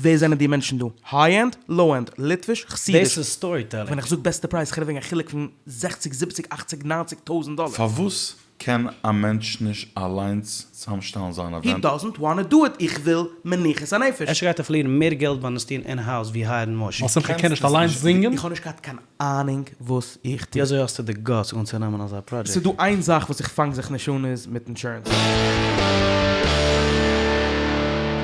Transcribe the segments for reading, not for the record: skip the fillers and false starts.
ווער זענען די מענטשן דא? היי ענד? לאו ענד? ליטוויש? חסידיש? דאס איז סטארי טעלינג. ווען איך זאג בעסטע פרייז איך רעד וועגן א חילוק פון זעכציג זיבעציג אכציג ניינציג טויזענט דאלער. פארוואס קען א מענטש נישט אליינס צוזאמשטעלן זיין הי עווענט? דאזענט וואנט טו דו איט, איך וויל מנוחת הנפש. אפשר גייט ער פארלירן מער געלט ביים עס טון אין האוז ווי הייערן מושי. ווייל שמחה קען נישט קענסט עס אליינס נישט. זינגען? איך האב נישט געהאט קיין אהנונג וואס איך טו. ווי אזוי האסטו די גאטס אנצונעמען אזא פראדזשעקט? ס'דא איין זאך וואס איך פאנג זיך נישט אן איז מיט אינשורענס.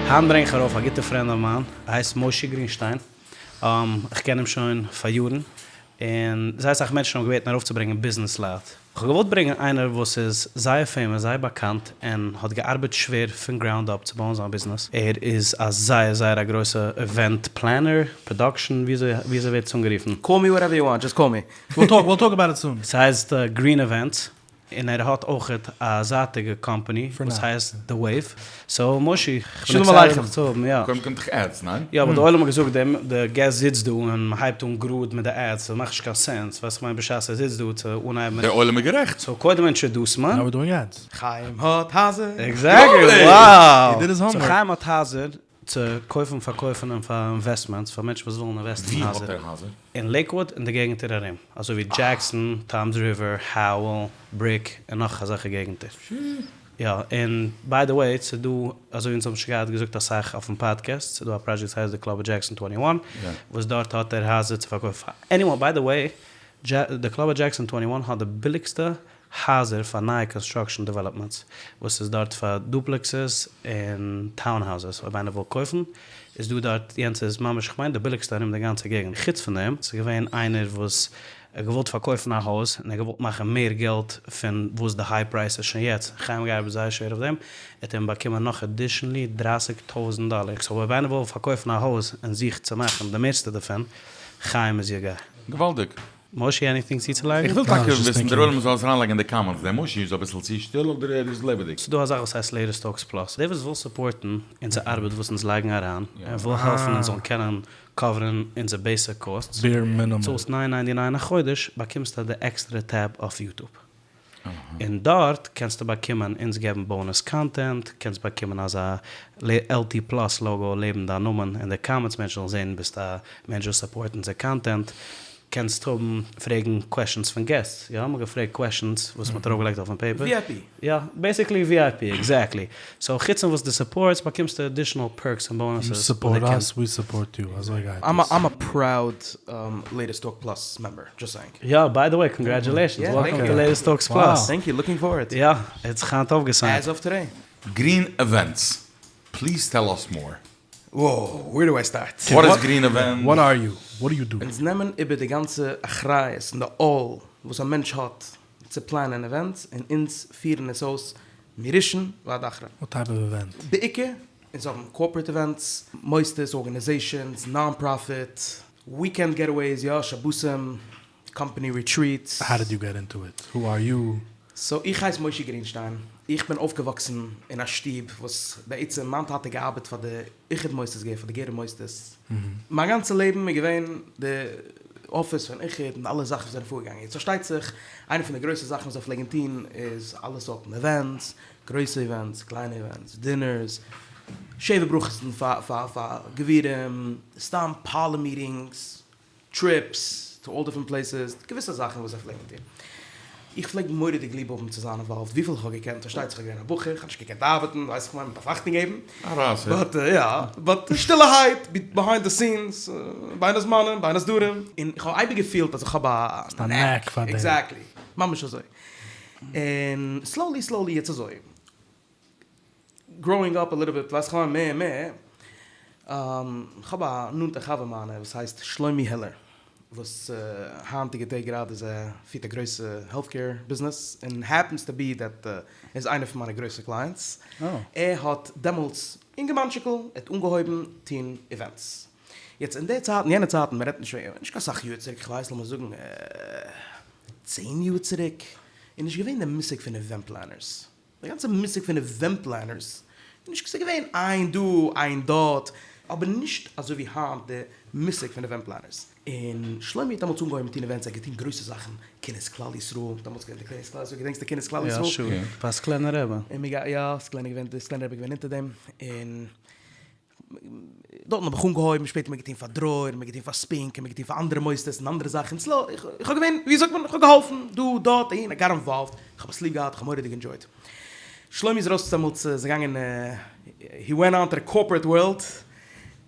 היינט ברענג איך ארויף א גוטע פרענד אוו מיין, ער הייסט מושי גרינשטיין, איך קען אים שוין פאר יארן, און זייער אסאך מענטשן האבן געבעטן ארויפצוברענגען ביזנעס לייט, איך האב געוואלט ברענגען איינער וואס איז זייער פעימאס, זייער באקאנט, און האט געארבעט שווער פון גראונד אפ צו בויען זיין ביזנעס, ער איז א זייער זייער א גרויסע עווענט פלענער, פראדאקשען, וויאזוי וויאזוי ווערט עס אנגערופן? קאל מי וואטעווער יו וואנט, דזשאסט קאל מי. וויל טאלק, וויל טאלק אבאוט איט סון. ס'הייסט גרין עווענטס, און ער האט אויכעט א זייטיגע קאמפאני וואס הייסט די וועיוו, סאו מושי, כ'בין עקסייטעד דיך צו האבן, יא. קודם קומט דאך עדס, ניין? יא, אבער די עולם האט געזאגט די געסט זיצט דא און מ'הייבט אן גראד מיט די עדס, ס'מאכט נישט קיין סענס, ווייסט כ'מיין בשעת ער זיצט דא צו אנהייבן מיט. דער עולם איז גערעכט. סאו קודם אינטראדוס מען. נאו ווער דואינג עדס. חיים האט הייזער. עקזעקטלי! וואו! סאו חיים האט הייזער צו קויפן פארקויפן און פאר אינוועסטמענטס פאר מענטשן וואס ווילן אינוועסטן אין וואו האט הייזער. ער הייזער? אין לעיקוואד און די געגנטער ארום, אזוי ווי דזשעקסאן, טאמס ריווער, האועל, בריק און נאך אזעלכע געגנטער. יא, און ביי די וועי, ס'איז דא, אזוי ווי אונז האבן שוין געהאט געזאגט אסאך אויפן פאדקעסט, ס'איז דא א פראדזשעקט וואס הייסט די קלאב אוו דזשעקסאן טווענטי וואן, וואס דארט האט ער הייזער צו פארקויפן פאר עניוואן, ביי די וועי, די קלאב אוו דזשעקסאן טווענטי וואן האט די ביליגסטע הייזער פאר נייע קאנסטראקשען דעוועלאפמענטס וואס איז דארט פאר דופלעקסעס און טאון האוזעס אויב איינער וויל קויפן איז דא דארט יענץ איז ממש כ'מיין די ביליגסטע ארום די גאנצע געגענט חוץ פון דעם ס'איז געווען איינער וואס האט געוואלט פארקויפן א הויז און ער האט געוואלט מאכן מער געלט פון וואס די היי פרייס איז שוין יעצט חיים געארבעט זייער שווער אויף דעם ער האט אים באקומען נאך עדישענלי דרייסיג טויזענט דאלער סאו אויב איינער וויל פארקויפן א הויז און זוכט צו מאכן די מערסטע דערפון חיים איז יור גיי. געוואלדיג! מושי עניטינג צוצולייגן? איך וויל טאקע וויסן, דער עולם זאל עס אריינלייגן אין די קאמענטס, דער מושי איז אביסל צו שטיל אדער ער איז לעבעדיג? ס'דא א זאך וואס הייסט לעיטעסט טאלקס פלאס, דער וואס וויל סופארטן אונזער ארבעט וואס אונז לייגן אריין, און וויל העלפן אונז זאלן קענען קאווערן אונזער בעיסיק קאסטס, צאלסט ניין ניינטי ניין א חודש באקומסטו די עקסטערע טעב אויף יוטוב. און דארט קענסטו באקומען אונז געבן באונעס קאנטענט, קענסט באקומען אזא LT פלאס לאגא לעבן דיין נאמען אין די קאמענטס מענטשן זאלן זען ביסט א מענטש וואס סופארט אונזער קאנטענט, קענסט האבן פרעגן קוועשאנס פון געסטס, יא מ'האט געפרעגט קוועשאנס וואס מ'האט ארויפגעלייגט אויפן פעיפער, VIP. יא, בעיסיקלי VIP, עקזעקטלי, סאו חוץ פון וואס דו סופארטס באקומסטו עדישאנעל פערקס און באונעסעס. יו סופארט אס, ווי סופארט יו, אזוי גייט עס. איים א פראוד לעיטעסט טאלק פלאס מעמבער, דזשאסט סעיאינג. יא, ביי די וועי קאנגרעטולעישאנס, וועלקאם טו לעיטעסט טאלקס פלאס. טענק יו, לוקינג פארווערד. יא, ער האט זיך היינט אויפגעסיינט. עז אוו טודעי. גרין עווענטס, פליז טעל אס מאר. וואו, וועיר דו איי סטארט? וואט איז גרין עווענטס? וואט אר יו? וואט דו יו דו? אונז נעמען איבער די גאנצע אחריות און די עול וואס א מענטש האט צו פלאנען עווענטס און אונז פירן עס אויס מראשון ועד אחרון. וואט טייפ אוו עווענט? בעיקר אונז האבן קארפארעט עווענטס, מוסדות, ארגאניזעישאנס, נאן פראפיט, וויקענד געטעוועיס, יא, שבתים, קאמפאני ריטריעטס. האו דיד יו געט אינטו איט? הו אר יו? סאו איך הייס מושי גרינשטיין, איך בין אויפגעוואקסן אין א שטוב וואס בעצם מיין טאטע האט געארבעט פאר די איחוד מוסדות גער פאר די גערער מוסדות, מיין גאנצע לעבן איז געווען די אפיס פון איחוד און אלע זאכן וואס זענען פארגעגאנגען, יעצט פארשטייט זיך איינע פון די גרויסע זאכן וואס זיי פלעגן טון איז אלע סארטן עווענטס, גרויסע איווענטס, קליינע איווענטס, דינערס, שבע ברכות'ן פאר פאר פאר גבירים, סתם פארלער מיטינגס, טריפס טו אלל דיפרענט פלעיסעס, געוויסע זאכן וואס זיי פלעגן טון. איך פלעג מורא'דיג ליב האבן צו זיין אינוואלווד וויפיל איך האב געקענט, פארשטייט זיך איך בין געווען א בחור, איך האב נישט געקענט ארבעטן, ווייסט איך מיין, מ'דארף אכטונג געבן, באט יא, באט שטילערהייט, ביהיינד די סינס, בין הזמנים, בין הסדרים. און איך האב אייביג געפילט אז איך האב א נעק פאר דעם. עקזעקטלי, ממש אזוי. און סלאולי סלאולי יעצט אזוי גראואינג אפ א ליטל ביט ווייס איך מער און מער, כ'האב א נאנטע חבר מיינע וואס הייסט שלומי העלער וואס היינטיגע טעג גראדע איז ער פירט א גרויסע העלט קעיר ביזנעס און העפענס טו בי דעט ער איז איינער פון מיינע גרויסע קלייענטס, ער האט דעמאלטס אינגערמאנטשיקל ער האט אנגעהויבן טון איווענטס, יעצט אין די צייטן יענע צייטן מ'רעדט נישט נישט קיין סאך יאר צוריק כ'ווייס לאמיר זאגן צען יאר צוריק איז נישט געווען די מושג פון איווענט פלענערס, די גאנצע מושג פון איווענט פלענערס איז נישט, ס'איז געווען איין דא איין דארט, אבער נישט אזוי ווי היינט די מושג פון איווענט פלענערס. און שלומי האט דעמאלטס אנגעהויבן טון איווענטס, ער האט געטון גרויסע זאכן, כינוס כלל ישראל, דעמאלטס איז געווען די כינוס כלל ישראל, געדענקסט די כינוס כלל ישראל? יא שור, פאר סקולענער רבי. און מ'גייט, יא, סקולענער געווען, די סקולענער רבי געווען אונטער דעם, און. דארטן האב איך אנגעהויבן, שפעטער מיר געטון פאר דרור, מיר געטון פאר ספינקא, מיר געטון פאר אנדערע מוסדות און אנדערע זאכן, סלאו, איך האב געווען, ווי זאגט מען, איך האב געהאלפן דא, דארט, אהין, איי גאט אינוואלווד, איך האב עס ליב געהאט, איך האב מורא'דיג ענדזשויט. שלומי איז ארויס דעמאלטס, איז געגאנגען, הי ווענט אן טו די קארפארעט ווארלד,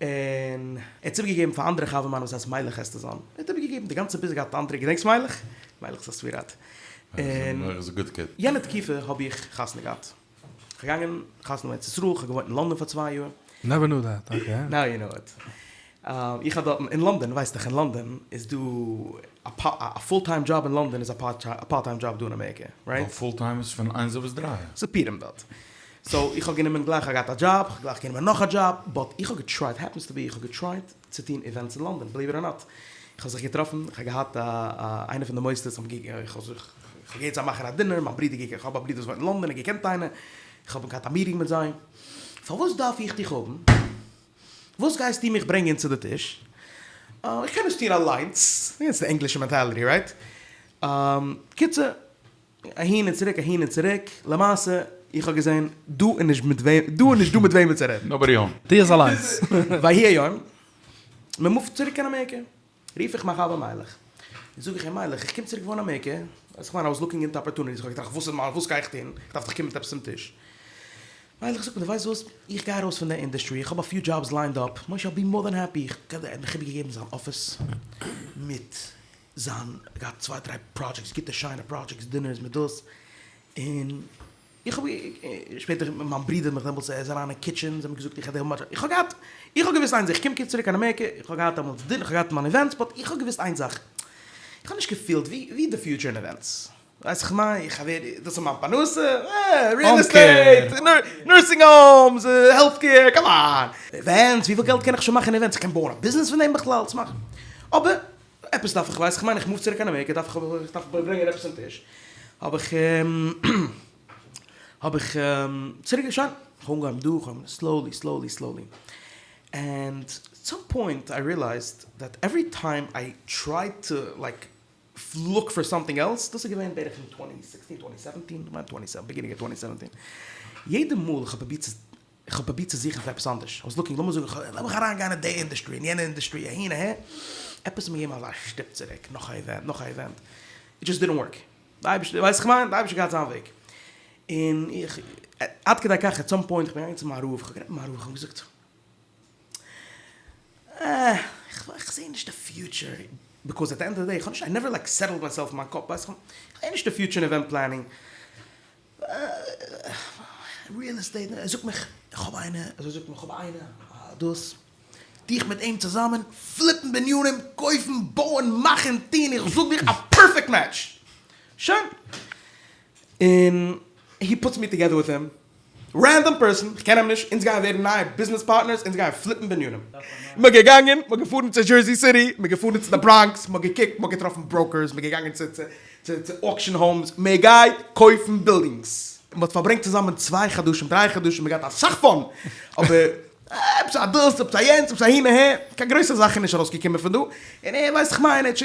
און ער האט עס איבערגעגעבן פאר אנדערע חבר מיינע וואס הייסט מיילעך עסטערזאן, ער האט איבערגעגעבן די גאנצע ביזנעס געהאט אנדערע, געדענקסט מיילעך? מיילעך איז א סוויטהארט. מיילעך איז א גוד קיד. יענע תקופה האב איך חתונה געהאט. כ'געגאנגען חתונה אין ארץ ישראל, כ'האב געוואוינט אין לאנדאן פאר צוויי יאר. נעווער ניו דעט, אקעי. נאו יו נאו איט. איך האב דארטן, אין לאנדאן, ווייסט דאך אין לאנדאן איז דא א פול טיים דזשאב אין לאנדאן איז א פארט טיים דזשאב דא אין אמעריקע, רייט? ווייל פול טיים איז פון איינס ביז דריי. ס'איז פורים דארט. סאו איך האב גענומען גלייך, כ'האב געהאט א דזשאב, כ'האב גלייך גענומען נאך א דזשאב, באט איך האב געטרייט, העפענס טו בי, איך האב געטרייט צו טון איווענטס אין לאנדאן, בליוו איט אר נאט. איך האב זיך געטראפן, איך האב געהאט א איינע פון די מוסדות האבן גע איך האב זיך איך האב געהערט זיי מאכן א דינער, מיין ברודער געקענט, איך האב א ברודער וואס וואוינט אין לאנדאן, ער געקענט איינער, איך האב געהאט א מיטינג מיט זיי, פארוואס דארף איך דיך האבן? וואס גייסטו מיך ברענגען צו די טיש? איך קען עס טון אליינס, יעצט די ענגלישע מענטעליטי רייט? קיצור, אהין און צוריק אהין און צוריק, למעשה איך האב געזען דא איז נישט מיט וועם, דא איז נישט דא מיט וועמען צו רעדן. נאובאדי האום. טו עס אליינס. ויהי היום, מען מופט צוריק קיין אמעריקע, רוף איך מיין חבר מיילעך, זאג איך אים מיילעך איך קום צוריק וואוינען אמעריקע, ווייסט איך מיין איי וואס לוקינג אינטו אפערטוניטיס, איך האב געטראכט וואס איז מיין וואס גיי איך טון, איך דארף דאך קומען מיט עפעס צום טיש, מיילעך זאגט מיר דו ווייסט וואס, איך גיי ארויס פון די אינדעסטרי, איך האב א פיו דזשאבס ליינד אפ, משה אייל בי מאר דען העפי, איך ער האט מיך איבערגעגעבן זיין אפיס מיט זיין, געהאט צוויי דריי פראדזשעקטס, גוטע שיינע פראדזשעקטס, דינערס מיט דאס, און איך האב שפעטער מיין ברודער האט מיך דעמאלטס ער איז אריין אין קיטשען זיי האבן געזאגט איך האב איך האב געהאט איך האב געוואוסט איין זאך איך קום צוריק קיין אמעריקע איך האב געהאט דעמאלטס דינער איך האב געהאט מיינע איווענטס באט איך האב געוואוסט איין זאך איך האב נישט געפילט ווי ווי די פיוטשער אין איווענטס ווייסט איך מיין איך האב דאס איז מיין פרנסה ריעל עסטעיט נורסינג האומס העלט קעיר קאם אן איווענטס וויפיל געלט קען איך שוין מאכן אין איווענטס איך קען בויען א ביזנעס פון דעם בכלל אבער עפעס דארף איך ווייס איך מיין איך מוף צוריק קיין אמעריקע דארף איך איך דארף ברענגען עפעס צום טיש האב איך האב איך צוריק שוין איך האב אנגעהויבן דא איך האב סלאולי סלאולי סלאולי ענד עט סאם פוינט איי ריעלייזד דעט עווערי טיים איי טרייד טו לייק לוק פאר סאמטינג עלס דאס איז געווען בערך אין טווענטי סיקסטין טווענטי סעווענטין כ'מיין טווענטי סעווען ביגינינג אוו טווענטי סעווענטין יעדע מאל איך האב פרובירט צו איך האב פרובירט צו זוכן פאר עפעס אנדערש, איי וואס לוקינג, לאמיר זאגן, לאמיך אריינגיין אין די אינדוסטרי, אין יענע אינדוסטרי, אהין אהער, עפעס האט מיר געגעבן אזא שטופ צוריק, נאך א איווענט, נאך א איווענט, איט דזשאסט דידנט ווארק, די אייבערשטער, ווייסט איך מיין, די אייבערשטער געהאט זיין וועג, און איך, עד כדי כך, עט סאם פוינט, איך בין געגאנגען צו מיין רב, איך האב גערעדט מיט מיין רב, איך האב אים געזאגט, אה, איך זעה נישט די פיוטשער, ביקאוז עט די ענד אוו די דעי, איך האב נישט, איי נעווער לייק סעטעלד מייסעלף אין מיין קאפ, ווייסט איך זעה נישט די פיוטשער אין איווענט פלענינג, ריעל עסטעיט, ער זאגט מיך, איך האב איינער, אזוי זאגט מיר, איך האב איינער, דאס, דיך מיט אים צוזאמען, פליפן בנינים, קויפן, בויען, מאכן, טון, איך זאג דיך, א פערפעקט מעטש! שוין. און הי פוטס מי טאגעדער וויט הים, רענדאם פערסאן, איך קען אים נישט, אונז גייען ווערן נייע ביזנעס פארטנערס, אונז גייען פליפן בנינים. מ'איז געגאנגען, מ'איז געפארן צו דזשערזי סיטי, מ'איז געפארן צו די בראנקס, מ'האט געקוקט, מ'האט געטראפן בראוקערס, מ'איז געגאנגען צו צו צו צו אוקשען האומס, מען גייט קויפן בילדינגס. מען האט פארברענגט צוזאמען צוויי חדשים, דריי חדשים, מען געהאט אסאך פאן, אבער עפעס א דאס, עפעס א יענץ, עפעס אהין אהער, קיין גרויסע זאכן נישט ארויסגעקומען פון דא, און ער ווייסט איך מיין, ער האט ש.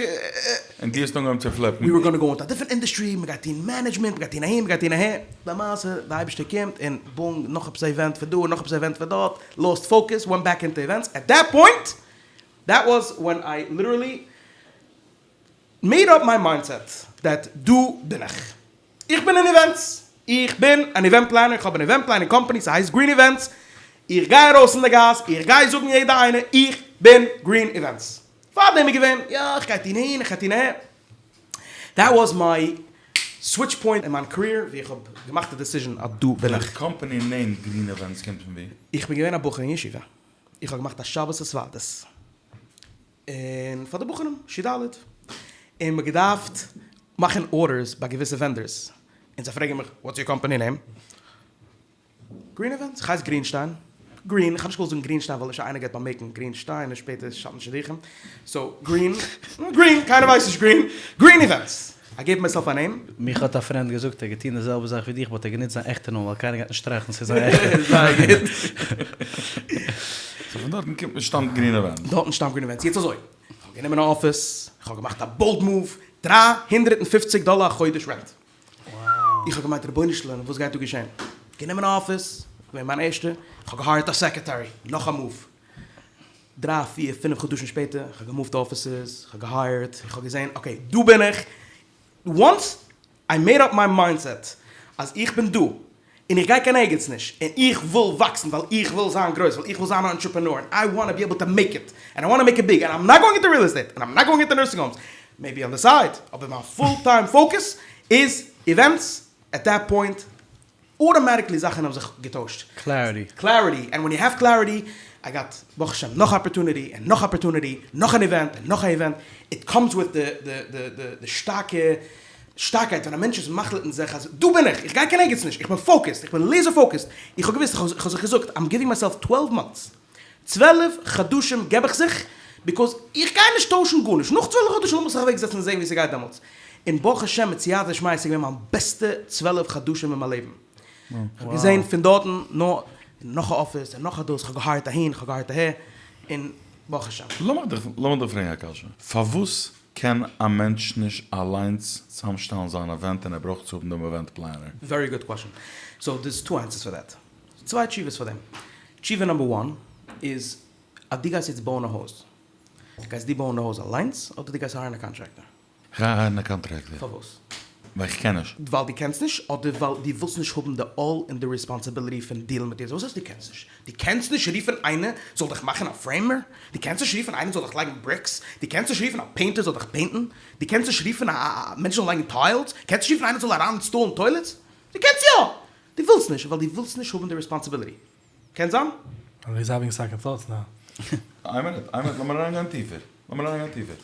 און דו האסט אנגעהויבן צו פליפן. ווי ווער גאנא גאו אינטו א דיפרענט אינדוסטרי, מען גייט טון מענעדזשמענט, מען גייט טון אהין, מען גייט טון אהער, למעשה די אייבערשטער קומט און בונג, נאך עפעס א איווענט פון דא, נאך עפעס א איווענט פון דארט, לאסט פאוקעס, ווענט בעק אינטו איווענטס, עט דעט פוינט, דעט וואס ווען איי ליטערלי. מעיד אפ מיי מיינדסעט דעט דא בין איך. איך בין אין איווענטס. איך בין אן איווענט פלענער, איך האב אן איווענט פלענינג קאמפאני, ס'הייסט גרין איווענטס. איך גיי ארויס אין די גאס, איך גיי זאגן יעדע איינער, איך בין גרין איווענטס. פארדעם איז געווען, יא, איך גיי טון אהין, איך גיי טון אהער. דעט וואס מיי סוויטש פוינט אין מיין קעריער, ווי איך האב געמאכט די דעסיזשען אז דא בין די איך. קאמפאני נעים גרין איווענטס קומט פון ווי? איך בין געווען א בחור אין ישיבה. איך האב געמאכט א שבת התוועדות. און פאר די בחורים שיעור ד' און מ'האט געדארפט מאכן ארדערס ביי געוויסע ווענדארס, און זיי פרעגן מיך וואטס יור קאמפאני נעים? גרין איווענטס, איך הייס גרינשטיין, גרין, איך האב נישט געוואלט זאגן גרינשטיין ווייל אפשר איינער גייט באמערקן גרינשטיין און שפעטער שאטן שידוכים, סאו גרין, גרין, קיינער ווייסט נישט גרין, גרין איווענטס, איי געיוו מייסעלף א נעים. מיך האט א פרענד געזאגט ער האט געטון די זעלבע זאך ווי דיך באט ער האט גענוצט זיין עכטע נאמען ווייל קיינער גייט נישט טראכטן ס'איז זיין עכטע. זייער גוט. סאו פון דארטן קומט שטאמט גרין איווענטס. דארטן שטאמט גרין איווענטס. יעצט אזוי, כ'האב גענומען א אפיס, כ'האב געמאכט א באלד מאוו, 350 דאלער א חודש רענט. איך האב געמיינט רבונו של עולם וואס גייט דא געשען? גענומען א אפיס, געווען מיין ערשטע, כ'האב געהייערט א סעקרעטערי, נאך א מאוו. דריי פיר פינף חדשים שפעטער, איך האב געמופט אפיסעס, איך האב געהייערט, איך האב געזען אקעי דא בין איך, וואנס איי מעיד אפ מיי מיינדסעט אז איך בין דא און איך גיי קיין ערגעץ נישט און איך וויל וואקסן ווייל איך וויל זיין גרויס ווייל איך וויל זיין א ענטרעפרענאר און איי וואנט טו בי עיבל טו מעיק איט און איי וואנט טו מעיק איט ביג און איים נאט גאוינג אינטו ריעל עסטעיט און איים נאט גאוינג אינטו נורסינג האומס מעיבי אן די סייד אבער מיין פול טיים פאוקעס איז איווענטס עט דעט פוינט אוטאמאטיקלי זאכן האבן זיך געטוישט. קלעריטי. קלעריטי, ענד ווען יו העוו קלעריטי, איי גאט ברוך השם נאך אפערטוניטי און נאך אפערטוניטי, נאך אן איווענט און נאך א איווענט, איט קאמס וויט די די די די די שטארקע שטארקייט ווען א מענטש איז מחליט אין זיך אז דא בין איך, איך גיי קיין ערגעץ נישט, איך בין פאוקעסד, איך בין לעיזער פאוקעסד, איך האב געוואוסט, איך האב זיך געזאגט, איים גיווינג מייסעלף טוועלוו מאנטס, צוועלף חדשים געב איך זיך, ביקאוז איך גיי נישט טוישן גארנישט, נאך צוועלף חדשים לאמיך זיך אוועק זעצן און זען ווי ס'גייט דעמאלטס, און ברוך השם מיט סייעתא דשמיא ס'איז געווען מיין בעסטע צוועלף חדשים אין מיין לעבן, כ'האב געזען פון דארטן נאר נאך א אפיס און נאך א דאס, כ'האב געהייערט אהין כ'האב געהייערט אהער, און ברוך השם. לאמיך דיך לאמיך דיך פרעגן א קשיא, פארוואס קען א מענטש נישט אליינס צוזאמשטעלן זיין עווענט און ער ברויך צו האבן דעם עווענט פלענער? ווערי גוד קוועשאן, סאו דערס טו ענסערס פאר דעט. צוויי תשובות פאר דעם. תשובה נאמבער וואן איז אז דו גייסט יעצט בויען א הויז, גייסט דו בויען די הויז אליינס אדער דו גייסט הייערן א קאנטרעקטער? כ'גיי הייערן א קאנטרעקטער. פארוואס? ווייל איך קען נישט. ווייל דו קענסט נישט אדער ווייל דו ווילסט נישט האבן די עול און די ריספאנסיביליטי פון דילן מיט דאס? וואס הייסט דו קענסט נישט? דו קענסט נישט רופן איינער זאל דיך מאכן א פרעימער? דו קענסט נישט רופן איינער זאל דיך לייגן בריקס? דו קענסט נישט רופן א פעינטער זאל דיך פעינטן? דו קענסט נישט רופן א מענטש זאל לייגן טיילס? קענסט נישט רופן איינער זאל אריין אינסטאלן טוילעטס? דו קענסט יא! דו ווילסט נישט ווייל דו ווילסט נישט האבן די ריספאנסיביליטי. קען זיין? היז העווינג סעקאנד טאטס נאו. איין מינוט, איין מינוט, לאמיר אריינגיין טיפער, לאמיר אריינגיין טיפער.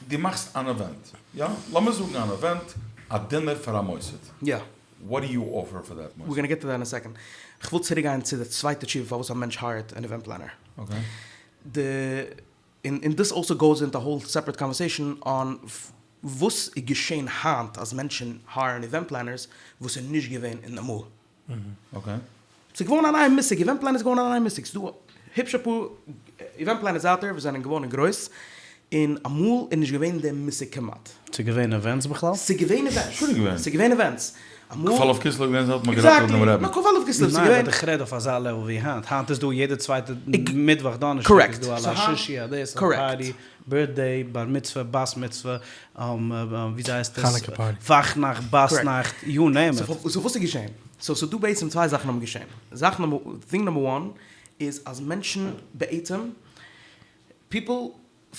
דו מאכסט אן עווענט, יא? לאמיר זאגן אן עווענט, א דינער פאר א מוסד. יא. וואט דו יו אפער פאר דעט מוסד? ווער גאנא געט טו דעט אין א סעקאנד. כ'וויל צוריק גיין צו די צווייטע תשובה פארוואס א מענטש הייערט אן עווענט פלענער. אקעי. די, און און דיס אלסא גאוס אינטו א האול סעפערעט קאנווערסעישאן אן וואס איז געשען היינט אז מענטשן הייערן איווענט פלענערס וואס איז נישט געווען אין אמאל. אקעי. ס'איז געווארן א נייע מושג, איווענט פלענער איז געווארן א נייע מושג, ס'איז דא היפש אפאר איווענט פלענערס אוט דער וואס זענען געווארן גרויס, און אמאל איז נישט געווען די מושג כמעט. ס'איז געווען איווענטס בכלל? ס'איז געווען איווענטס. שוין געווען. ס'איז געווען איווענטס. אמאל. כ"א כסלו איז געווען זייט מ'האט געראטעוועט דעם רבי'ן. עקזעקטלי. כ"א כסלו ס'איז ניין געווען. באט איך רעד אויף אזא לעוועל ווי היינט. היינט איז דא יעדע צווייטע מיטוואך דאנערשטאג איז דא א ליל שישי א דאס א פארטי בירטדעי בר מצוה בת מצוה וויאזוי הייסט עס חנוכה פארטי. וואכנאכט באסנאכט יו נעים איט. סאו וואס איז געשען? סאו ס'דא בעצם צוויי זאכן האבן געשען. זאך נומבער טינג נומבער וואן איז אז מענטשן בעצם פיפל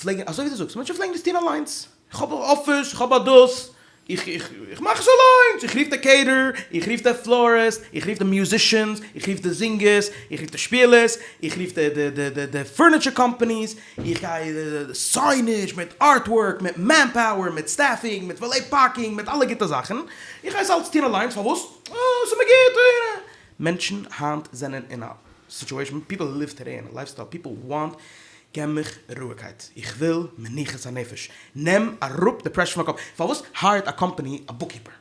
פלעגן, אזוי ווי דו זאגסט, מענטשן פלעגן דאס טון אליינס. איך האב א אפיס, איך האב א דאס, איך איך איך מאך עס אליינס, איך רוף די קעיטערער, איך רוף די פלאריסט, איך רוף די מיוזישענס, איך רוף די זינגערס, איך רוף די שפילערס, איך רוף די די די די די פורניטשער קאמפאניס, איך גיי סיינעדזש מיט ארטווארק, מיט מענפאוער, מיט סטעפינג, מיט וואלעט פארקינג, מיט אלע גוטע זאכן, איך גיי עס אלץ טון אליינס, פארוואס? אה, ס'איז מיר גוט, אה. מענטשן היינט זענען אין א סיטואשען, פיפל ליוו טודעי אין א לייפסטייל, פיפל וואנט געב מיך רואיגקייט, איך וויל מנוחת הנפש, נעם אראפ די פרעשור פון מיין קאפ, פארוואס הייערט א קאמפאני א בוקקיפער?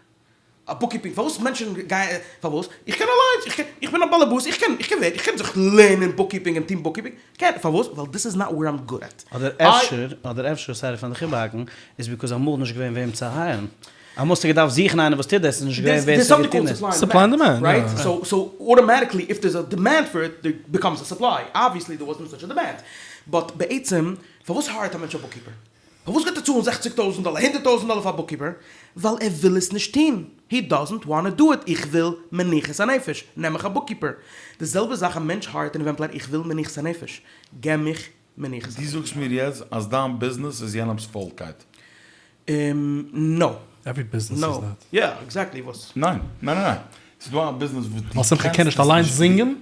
א בוקקיפינג, פארוואס מענטשן גייען, פארוואס? איך קען אליינס, איך קען, איך בין א באלעבאס, איך קען, איך קען ווער, איך קען זיך לערנען בוקקיפינג און טון בוקקיפינג, קען, פארוואס? ווייל דיס איז נאט ווער איים גוד עט. אדער אפשר, אדער אפשר, סארי פארן דיך איבערהאקן, איז ביקאוז אמאל איז נישט געווען וועם צו הייערן. אמאל האסטו געדארפט זוכן איינער וואס טוט דאס, איז נישט געווען ווער ס'האט געטון דאס. סופליי און דימענד, רייט? סאו סאו אוטאמאטיקלי איף דערס א דימענד פאר איט דער ביקאמס א סופליי, אבוויעסלי דער וואזנט סאטש א דימענד, באט בעצם פארוואס הייערט א מענטש א בוקקיפער? פארוואס גייט ער צאלן זעכציג טויזנט דאלער, הונדערט טויזנט דאלער פאר א בוקקיפער? ווייל ער וויל עס נישט טון, הי דאזענט וואנט טו דו איט, איך וויל מנוחת הנפש, נעם איך א בוקקיפער. די זעלבע זאך א מענטש הייערט אן איווענט פלענער, איך וויל מנוחת הנפש, געב מיך מנוחת הנפש. דו זאגסט מיר יעצט אז דיין ביזנעס איז יענעמס פוילקייט? נאו. עווערי ביזנעס איז דעט. יא, עקזעקטלי וואס. ניין, ניין ניין ניין. ס'איז דא א ביזנעס וואס דו ווייל שמחה קען נישט אליינס זינגען?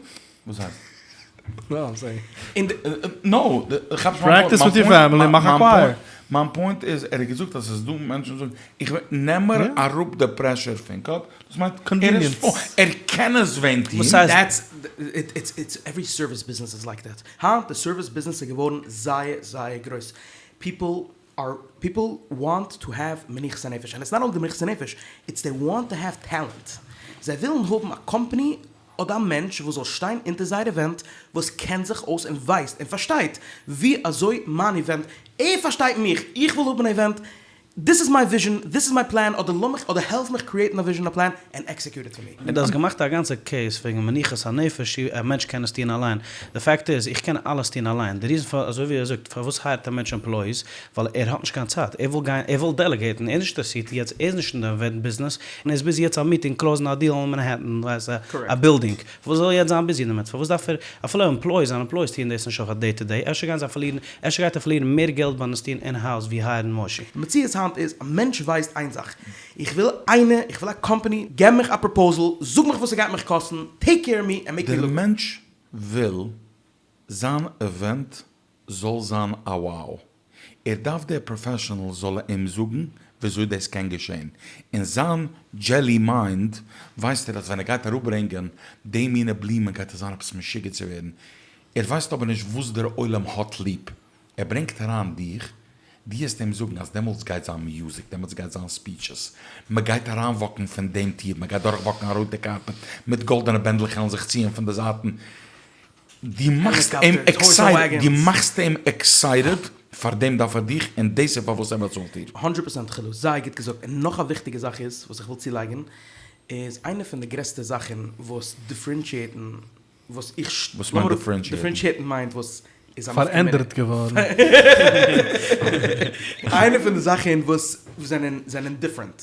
וואס הייסט? נאו, איים סעינג. נאו, כאפסט מיין פוינט? פרעקטיס וויט יור פעמילי, מאך א קווייער. מיין פוינט איז, ער האט געזאגט אז ס'איז דא מענטשן וואס זאגן, איך וויל, נעם מיר אראפ די פרעשור פון קאפ, דאס מיינט ער איז פויל, ער קען עס ווען טון. וואס הייסט? דעטס, איטס, איטס, עווערי סערוויס ביזנעס איז לייק דעט. היינט די סערוויס ביזנעס איז געווארן זייער זייער גרויס. פיפל אר פיפל וואנט טו העוו מנוחת הנפש, ענד איטס נאט אנלי די מנוחת הנפש, איטס דעי וואנט טו העוו טעלענט, זיי ווילן האבן א קאמפאני אדער א מענטש וואס זאל שטיין אונטער זייער איווענט, וואס קען זיך אויס און ווייסט און פארשטייט ווי אזוי מיין איווענט, ער פארשטייט מיך, איך וויל האבן א איווענט. דיס איז מיי וויזשען, דיס איז מיי פלען, אדער לאמיך, אדער העלף מיך קריעטן א וויזשען א פלען, ענד עקסעקיוט איט פאר מי. און דו האסט געמאכט א גאנצע קעיס וועגן מנוחת הנפש א מענטש קען עס טון אליין, די פאקט איז איך קען אלעס טון אליין, די ריזן פאר אזוי ווי ער זאגט פארוואס הייערט א מענטש עמפלויאיס ווייל ער האט נישט קיין צייט, ער וויל גיין ער וויל דעלעגעיטן, ער איז נישט אינטערעסירט יעצט ער איז נישט אין די עווענט ביזנעס און ער איז ביזי יעצט א מיטינג קלאוזן א דיעל אין מאנהעטן ווייסט א בילדינג, פארוואס זאל ער יעצט זיין ביזי דערמיט פארוואס דארף ער אפילו עמפלויאיס זיין עמפלויאיס טוען דאס נישט אויף א דעי טו דעי אפשר גייען זיי פארלירן אפשר גייט ער פארלירן מער געלט ביים עס טון אין האוז ווי הייערן מושי. די מציאות היינט איז א מענטש ווייסט איין זאך, איך וויל איינער, איך וויל א קאמפאני, געב מיך א פראפאוזעל, זאג מיך וואס ס'גייט מיך קאסטן, טעיק קעיר אוו מי ענד מעיק מי דער לוק. מענטש וויל זיין עווענט זאל זיין א wow, ער דארף דער פראפעשענעל זאל אים זאגן וויאזוי דאס קען געשען, אין זיין דזשעלי מיינד ווייסט ער אז ווען ער גייט אראפברענגען די מינע בלומען גייט עס זיין עפעס משוגע צו ווערן, ער ווייסט אבער נישט וואס דער עולם האט ליב, ער ברענגט אריין דיך, דו העסט אים זאגן אז דעמאלטס גייט זיין מיוזיק, דעמאלטס גייט זיין ספיטשעס, מען גייט אריינוואקן פון דעם טיר, מען גייט דורכוואקן א רויטע קארפעט מיט גאלדענע בענדלעך העלן זיך ציען פון די זייטן, דו מאכסט אים עקסייטעד, דו מאכסט אים עקסייטעד, פאר דעם דארף ער דיך, און דאס איז פארוואס ער באצאלט דיר. הונדרעט פראצענט חילו, זייער גוט געזאגט, און נאך א וויכטיגע זאך איז וואס איך וויל צולייגן, איז איינע פון די גרעסטע זאכן וואס דיפרענשיעטן וואס איך וואס מיינט דיפרענשיעטן? דיפרענשיעטן מיינט וואס איז א פארענדערט געווארן. איינע פון די זאכן וואס זענען זענען דיפרענט,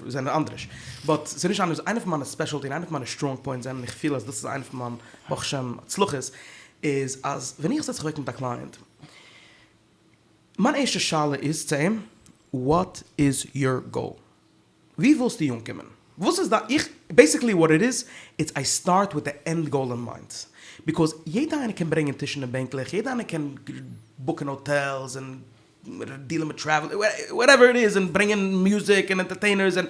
זענען אנדערש, באט ס'איז נישט אנדערש, איינע פון מיינע ספעשעלטי און איינע פון מיינע סטראנג פוינטס זענען, איך פיל אז דאס איז איינע פון מיין ברוך השם הצלחות, איז אז ווען איך זעץ זיך אוועק מיט א קלייענט, מיין ערשטע שאלה איז צו אים, וואט איז יור גאול? ווי ווילסטו אנקומען? וואס איז דיין איך, בעיסיקלי וואט איט איז, איטס איי סטארט וויט די ענד גאול אין מיינד, ביקאוז יעדע איינער קען ברענגען טישן און בענקלעך, יעדע איינער קען בוקן האטעלס און דילן מיט טרעוול, וואטעווער איט איז, און ברענגען מיוזיק און ענטערטעינערס און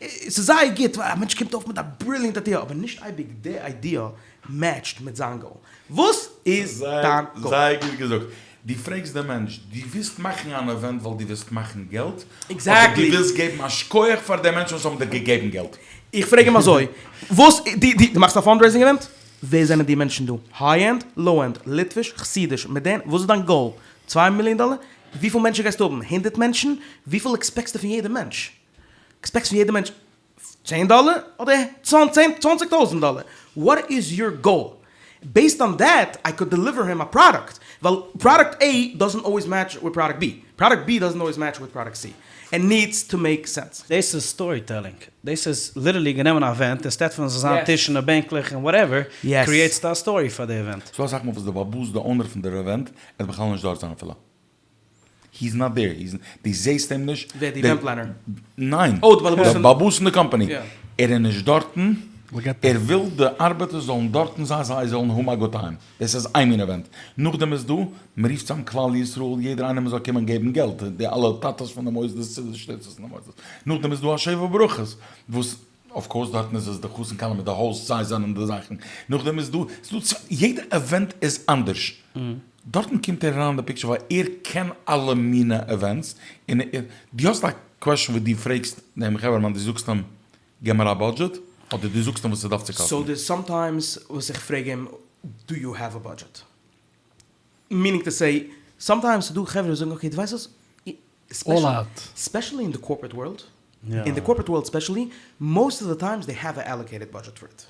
ס'איז זייער גוט, א מענטש קומט אויף מיט א בריליענט איידיע, אבער נישט אייביג די איידיע מעטשט מיט זיין גאול. וואס איז דיין גאול? זייער גוט געזאגט. דו פרעגסט דעם מענטש, דו ווילסט מאכן אן עווענט ווייל דו ווילסט מאכן געלט? אדער דו ווילסט געבן א שכוח פאר די מענטשן וואס האבן דיר געגעבן געלט? איך פרעג אים אזוי, וואס, דו דו מאכסט א פאנדרעיזינג עווענט? ווער זענען די מענטשן דא? היי ענד? לאו ענד? ליטוויש? חסידיש? מאדערן? וואס איז דיין גאול? צוויי מיליאן דאלער? וויפיל מענטשן גייסטו האבן? הונדערט מענטשן? וויפיל עקספעקסטו פון יעדע מענטש? עקספעקסט פון יעדע מענטש צען דאלער אדער צוואנציג טויזענט דאלער? וואט איז יור גאול? בעיסד אן דעט איי קוד דעליווער הים א פראדוקט, ווייל פראדוקט עי דאזענט אלוועיס מעטש וויט פראדוקט בי, פראדוקט בי דאזענט אלוועיס מעטש וויט פראדוקט סי, איט נידס טו מעיק סענס. דאס איז סטארי טעלינג, דאס איז ליטערלי גענומען א עווענט, אינסטעד פון עס זאל זיין טישן און בענקלעך און וואטעווער, קריעטסטו א סטארי פאר די עווענט. ס'דא אסאך מאל וואס די בעל הבית, די אונער פון דער עווענט, ער וועט בכלל נישט דארט זיין אפילו. היז נאט דעיר, היז, דו זעהסט אים נישט. ווער, די איווענט פלענער? ניין, oh די בעל הבית די בעל הבית פון די קאמפאני, ער איז נישט דארטן, ער וויל די ארבעטער זאלן דארטן זיין זיי זאלן האבן א גוד טיים, דאס איז איין מין עווענט, נאכדעם איז דא, מען רופט צאם כלל ישראל יעדער איינער מען זאל קומען געבן געלט, די אלע טאטעס פון די מוסדות צו די שטיצערס פון די מוסדות, נאכדעם איז דא א שבע ברכות וואס אוו קאורס דארטן איז עס די חתן כלה מיט די האוסט זיי זענען די זאכן, נאכדעם איז דא, ס'איז דא יעדע עווענט איז אנדערש, דארטן קומט ער אריין אין די פיקטשער ווייל ער קען אלע מינע עווענטס, און ער, דו האסט א קוועשאן וואס דו פרעגסט דעם חברה'מאן דו זאגסט אים גיב מיר א בודזשעט, אדער דו זאגסט אים וואס ס'דארף צו קאסטן? סאו דערס סאמטיימס וואס איך פרעג אים דו יו העוו א בודזשעט? מינינג טו סעי, סאמטיימס ס'דא חברה וואס זאגן אקעי דו ווייסט וואס, ספעשעלי אין די קארפארעט ווארלד, אין די קארפארעט ווארלד ספעשעלי, מאסט אוו די טיימס דעי העוו א אלאקעיטעד בודזשעט פאר איט.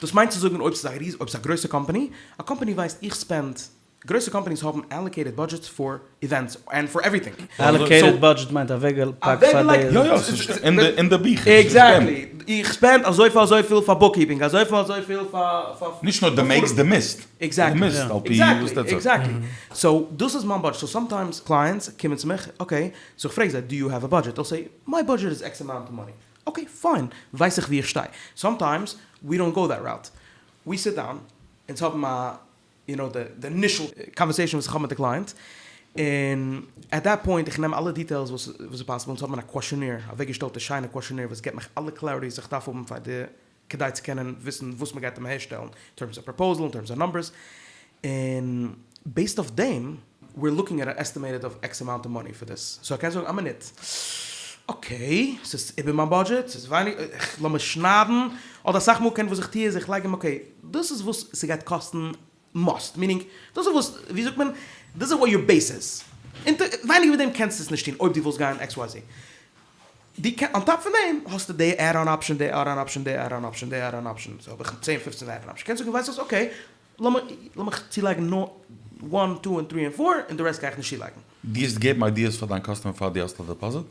דאס מיינט צו זאגן אויב ס'איז א ריז אויב ס'איז א גרויסע קאמפאני, א קאמפאני ווייסט איך ספענד, גרויסע קאמפאניס האבן אלאקעיטעד בודזשעטס פאר איווענטס ענד פאר עווריטינג. אלאקעיטעד בודזשעט מיינט אוועקגעפאקט פאר די. יא יא ס'איז אין די ביכער. עקזעקטלי. איך ספענד אזויפיל אזויפיל פאר בוקקיפינג, אזויפיל אזויפיל פאר פאר. נישט נאר די מעגסט די מוזט. עקזעקטלי. עקזעקטלי. עקזעקטלי. סאו דאס איז מיין בודזשעט. סאו סאמטיימס קלייענטס קומען צו מיך, אקעי, סאו איך פרעג זיי, דו יו העוו א בודזשעט? דעיל סעי, מיי בודזשעט איז עקס אמאונט אוו מאני. אקעי פיין, ווייס איך ווי איך שטיי. סאמטיימס ווי דאנט גאו דעט ראוט. ווי סיט דאון, אונז האבן א, יו נאו, די אינישעל קאנווערסעישאן וואס איך האב מיט די קלייענט, און עט דעט פוינט איך נעם אלע דיטעילס וואס איז פאסיבל, אונז האבן א קוועשאנעיר, אוועקגעשטעלטע שיינע קוועשאנעיר וואס געבט מיך אלע קלעריטיס איך דארף האבן פאר די כדי צו קענען וויסן וואס מ'גייט אים אהערשטעלן אין טערמס אוו פראפאוזעל, אין טערמס אוו נומבערס, און בעיסד אויף דעם, וויר לוקינג עט א עסטימעיטעד אוו עקס אמאונט אוו מאני פאר דיס, סאו ער קען זאגן א מינוט, אקעי, ס'איז איבער מיין בודזשעט, ס'איז ווייניג, לאמיר שניידן, אדער אסאך מאל קען וואס איך טוה איז איך לייג אים אקעי, דאס איז וואס ס'גייט קאסטן מאסט, מינינג, דאס איז וואס, ווי זאגט מען, דאס איז וואט יור בעיס איז, און ווייניגער ווי דעם קענסטו עס נישט טון אויב דו ווילסט גיין עקס וויי זי. דו קען, אן טאפ פון דעם האסטו די עד אן אפשען, די עד אן אפשען, די עד אן אפשען, די עד אן אפשען, סאו האב איך צען פופצען עד אן אפשען, קענסט זאגן ווייסט וואס אקעי, לאמיך צולייגן נאר וואן טו און טרי און פאר, און די רעסט גיי איך נישט צולייגן. דו האסט געגעבן איידיעס פאר דיין קאסטומער פאר דו האסט א דעפאזיט?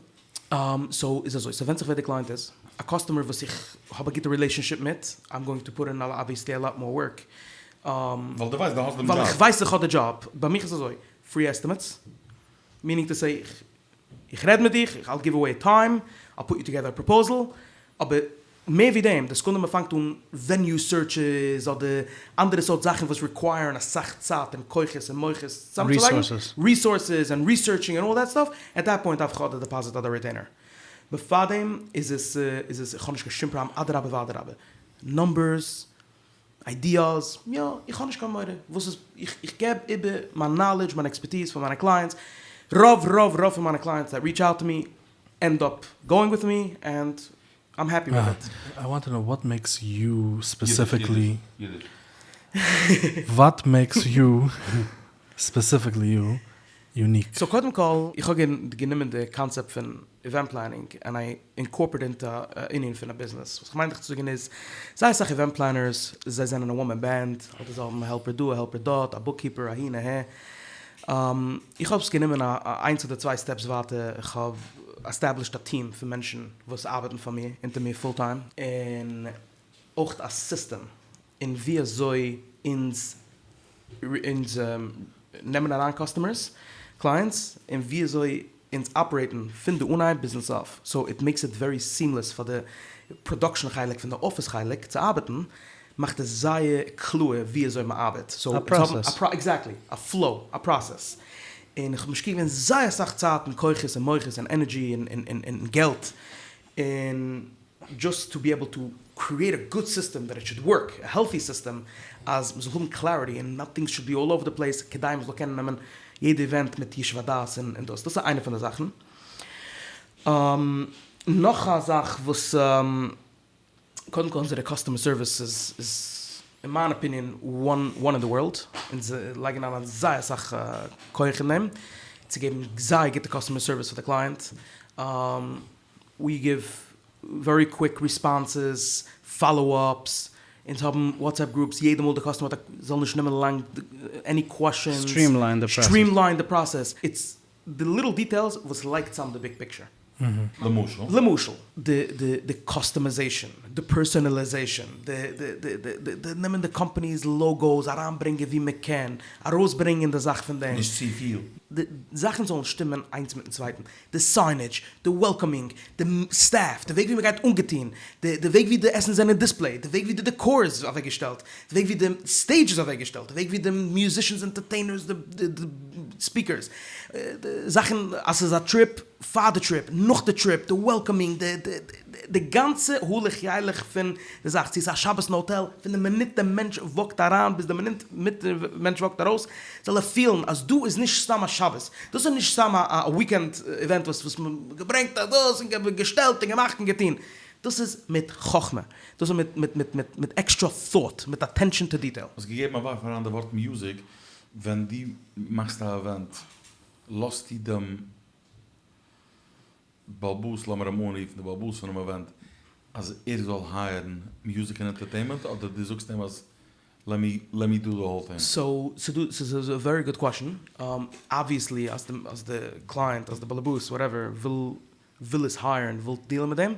סאו איז אזוי, ס'ווענדט זיך ווער די קלייענט איז, א קאסטומער וואס איך האב א גוטע רילעישאנשיפ מיט, איים גאוינג טו פוט אין אבוויעסלי א לאט מאר ווארק, ווייל דו ווייסט דו האסט דעם דזשאב. ווייל איך ווייס איך האב די דזשאב, ביי מיך איז אזוי, פרי עסטימעטס, מינינג טו סעי איך רעד מיט דיך, איך אייל גיוו אוועי טיים, אייל פוט יו טוגעדער א פראפאוזעל, אבער מער ווי דעם, די סעקונדע מען פאנגט אן וועניו סערטשעס אדער אנדערע סארט זאכן וואס ריקווייערן אסאך צייט און כוחות און מוחות צוזאמצולייגן, ריסארסעס און ריסערטשינג און אלל דעט סטאף, עט דעט פוינט דארף איך אדער דעפאזיט אדער ריטעינער. בעפאר דעם איז עס איז עס איך האב נישט קיין שום פראבלעם אדרבה ואדרבה. נומבערס, איידיעס, יא, איך האב נישט קיין מורא, וואס איז, איך איך געב איבער מיין נאלעדזש, מיין עקספערטיז פאר מיינע קלייענטס, רוב רוב רוב פון מיינע קלייענטס דעט ריעטש אוט טו מי ענד אפ גאוינג וויט מי ענד איים העפי וויט איט. איי וואנט טו נאו וואט מעיקס יו ספעסיפיקלי וואט מעיקס יו ספעסיפיקלי יו יוניק. סאו קודם כל, איך האב גענומען די קאנצעפט פון איווענט פלענינג ענד איי אינקארפערעיט אינטו א ענין פון א ביזנעס. וואס כ'מיין דיך צו זאגן איז, זייער אסאך איווענט פלענערס, זיי זענען א וואן מען בענד, אדער זיי האבן א העלפער דא א העלפער דארט, א בוקקיפער אהין אהער. איך האב עס גענומען א איינס אדער צוויי סטעפס ווייטער, איך האב עסטעבלישט א טיעם פון מענטשן וואס ארבעטן פאר מיר, אונטער מיר פול טיים, און אויך א סיסטעם אין ווי אזוי אונז אונז נעמען אריין קאסטומערס, קלייענטס, און ווי אזוי אונז אפערעיטן פון די אנהייב ביזן סוף, סאו איט מעיקס איט ווערי סיעמלעס פאר די פראדאקשן חלק פון די אפיס חלק צו ארבעטן, מאכט עס זייער קלאר ווי אזוי מען ארבעט, סאו א פראסעס. עקזעקטלי, א פלאו, א פראסעס, און איך האב משקיע געווען זייער אסאך צייט און כוחות און מוחות און ענערדזשי און געלט און דזשאסט טו בי עיבל טו קריעט א גוד סיסטעם דעט איט שוד ווארק, א העלטי סיסטעם, אז מ'זאל האבן קלעריטי און נאטינג שוד בי אלל אווער די פלעיס כדי מ'זאל קענען נעמען יעדע איווענט מיט ישוב הדעת און דאס. דאס איז איינע פון די זאכן. נאך א זאך וואס, קודם כל אונזערע קאסטומער סערוויס איז אין מיין אפיניען וואן וואן אין די ווארלד, אונז לייגן אריין זייער אסאך כח אין דעם צו געבן זייער גוטע קאסטומער סערוויס פאר די קלייענט. ווי גיוו ווערי קוויק ריספאנסעס, פאלאו אפס, אונז האבן וואטסעפפ גרופס יעדע מאל די קאסטומער האט א, זאל נישט נעמען לאנג, עני קוועשאנס, סטריעמליין די פראסעס. סטריעמליין די פראסעס, איטס די ליטל דיטעילס וואס לייגט צאם די ביג פיקטשער. למשל? למשל, די די די קאסטומייזעישאן, די פערסאנעלייזעישאן, די די די די די די נעמען די קאמפאני'ס לאוגאוס אריינברענגען ווי מען קען, ארויסברענגען די זאך פון דעם. נישט צופיל. די זאכן זאלן שטימען איינס מיטן צווייטן. די סיינעדזש, די וועלקאמינג, די סטעף, די וועג ווי מ'גייט אנגעטון, די די וועג ווי די עסן זענען דיספלעיד, די וועג ווי די דעקאר איז אוועקגעשטעלט, די וועג ווי די סטעידזש איז אוועקגעשטעלט, די וועג ווי די מיוזישענס, ענטערטעינערס, די די ספיקערס, די זאכן אז ס'איז א טריפ, פאר די טריפ, נאך די טריפ, די וועלקאמינג, די די די גאנצע הלוך ילך פון די זאך, צו ס'איז א שבת אין האטעל, פון די מינוט די מענטש וואקט אריין ביז די מינוט די מענטש וואקט ארויס, זאל ער פילן אז דא איז נישט סתם א שבת, דאס איז נישט סתם א וויקענד איווענט וואס וואס מען געברענגט א דאס און געשטעלט און געמאכט און געטון, דאס איז מיט חכמה, דאס איז מיט מיט מיט מיט מיט עקסטרא thought, מיט אטענשאן טו דיטעיל. האסט געגעבן א ווארף אריין די ווארט מיוזיק, ווען דו מאכסט א איווענט לאזטו דעם באלבאס, לאמיר אים אנרופן די באלבאס פונעם איווענט, אז ער זאל הייערן מיוזיק און ענטערטעינמענט, אדער דו זאגסט אים אז לעט מי דו די האול טינג? סאו ס'דא ס'איז א ווערי גוד קוועשאן, אבוויעסלי אז די אז די קלייענט אז די באלעבאס וואטעווער וויל וויל עס הייערן וויל דיעלן מיט דעם,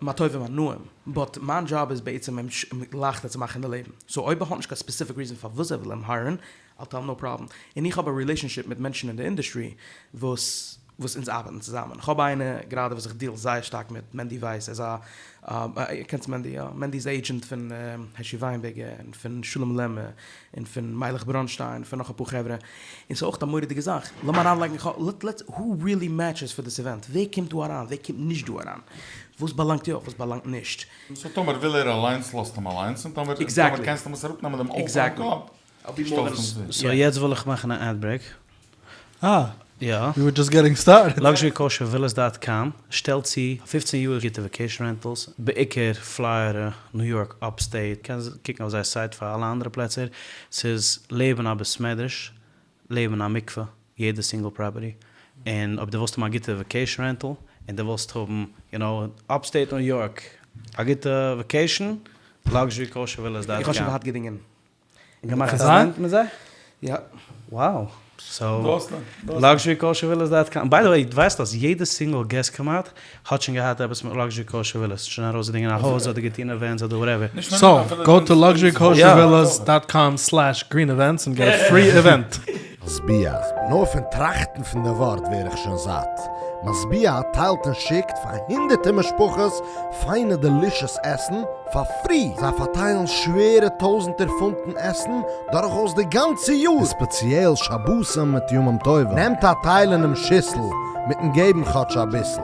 מה טוב ומה נעים, באט מיין דזשאב איז בעצם אים לייכטער צו מאכן די לעבן, סאו אויב ער האט נישט קיין ספעסיפיק ריזען פארוואס ער וויל אים הייערן, אייל טעל אים נאו פראבלעם, און איך האב א רילעישאנשיפ מיט מענטשן אין די אינדעסטרי וואס וואס אונז ארבעטן צוזאמען, כ'האב איינער גראדע וואס איך דיעל זייער שטארק מיט, מענדי ווייס, ער איז א, קענסט מענדי יא? מענדי איז עידזשענט פון העשי וויינבערגער און פון שלום לעמער און פון מיילעך בראנשטיין און פון נאך אפאר חברה, און ס'איז אויך א מורא'דיגע זאך, לאמיר אריינלייגן, לעטס, הו ריעלי מעטשעס פאר דיס איווענט, ווער קומט דא אריין, ווער קומט נישט דא אריין, וואס באלאנגט יא, וואס באלאנגט נישט. סאו טאמער וויל ער אליינס לאזט אים אליינס, און טאמער קענסטו אים עס אראפנעמען דעם עול פונעם קאפ, שטעלסט אים צו. סאו יעצט וויל איך מאכן א עד ברעיק. אה! יא. ווי ווער דזשאסט געטינג סטארטעד. לאקזשערי קאושער ווילאס דאט קאם שטעלט צו פֿופֿצן יאר גוטע וועקעישן רענטעלס, בעיקר פלארידע, ניו יארק, אפסטעיט, קענסט קוקן אויף זייער סייט פאר אלע אנדערע פלעצער, ס'איז לעבן א בית מדרש, לעבן א מקווה, יעדע סינגל פראפערטי, און אויב דו ווילסט האבן א גוטע וועקעישן רענטעל, און דו ווילסט האבן יו נאו אפסטעיט ניו יארק א גוטע וואקעישן, לאקזשערי קאושער ווילאס דאט קאם. איך האב שוין געהאט געדינגען. געמאכט אן עווענט מיט זיי? יא. Wow. סאו, לאקזשערי קאושער ווילאס דאט קאם. ביי די וועי, דו ווייסט אז יעדע סינגל געסט כמעט האט שוין געהאט עפעס מיט לאקזשערי קאושער ווילאס, שוין ארויסגעדינגען א הויז אדער געטון עווענטס אדער וואטעווער. סאו, גאו טו לאקזשערי קאושער ווילאס דאט קאם סלעש גרין עווענטס און געט א פרי עווענט. משביע, נאר פון טראכטן פון די ווארט ווער איך שוין זאט. משביע טיילט און שיקט פאר הונדערטער משפחות פיינע דעלישעס עסן פאר פרי! זיי פארטיילן שווערע טויזענטער פונטן עסן דורכאויס די גאנצע יאר, און ספעציעל שבתים מיט ימים טובים. נעמט א טייל אינעם שיסל מיטן געבן כאטש אביסל.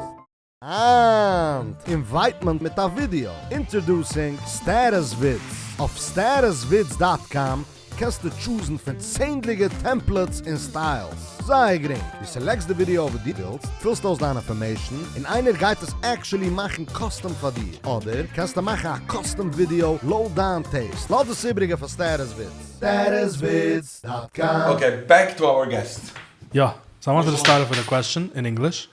היינט אינווייט מען מיט א ווידיאו. אינטרעדוסינג סטעטוס ווידס אויף סטעטוס ווידס דאט קאם קענסטו טשוזן פון צענדליגע טעמפלעטס און סטיילס. זייער גרינג, דו סעלעקסט די ווידיאו וואס דו ווילסט, פילסט אויס דיין אינפארמעישן, און איינער גייט עס עקשעלי מאכן קאסטום פאר דיר. אדער קענסטו מאכן א קאסטום ווידיאו לויט דיין טעיסט. לאז דאס איבריגע פאר סטעטוס ווידס. סטעטוס ווידס דאט קאם. אקעי, בעק טו אווער געסט. יא, סאו איי וואנטעד טו סטארט אףף וויט א קוועסטשען אין ענגליש.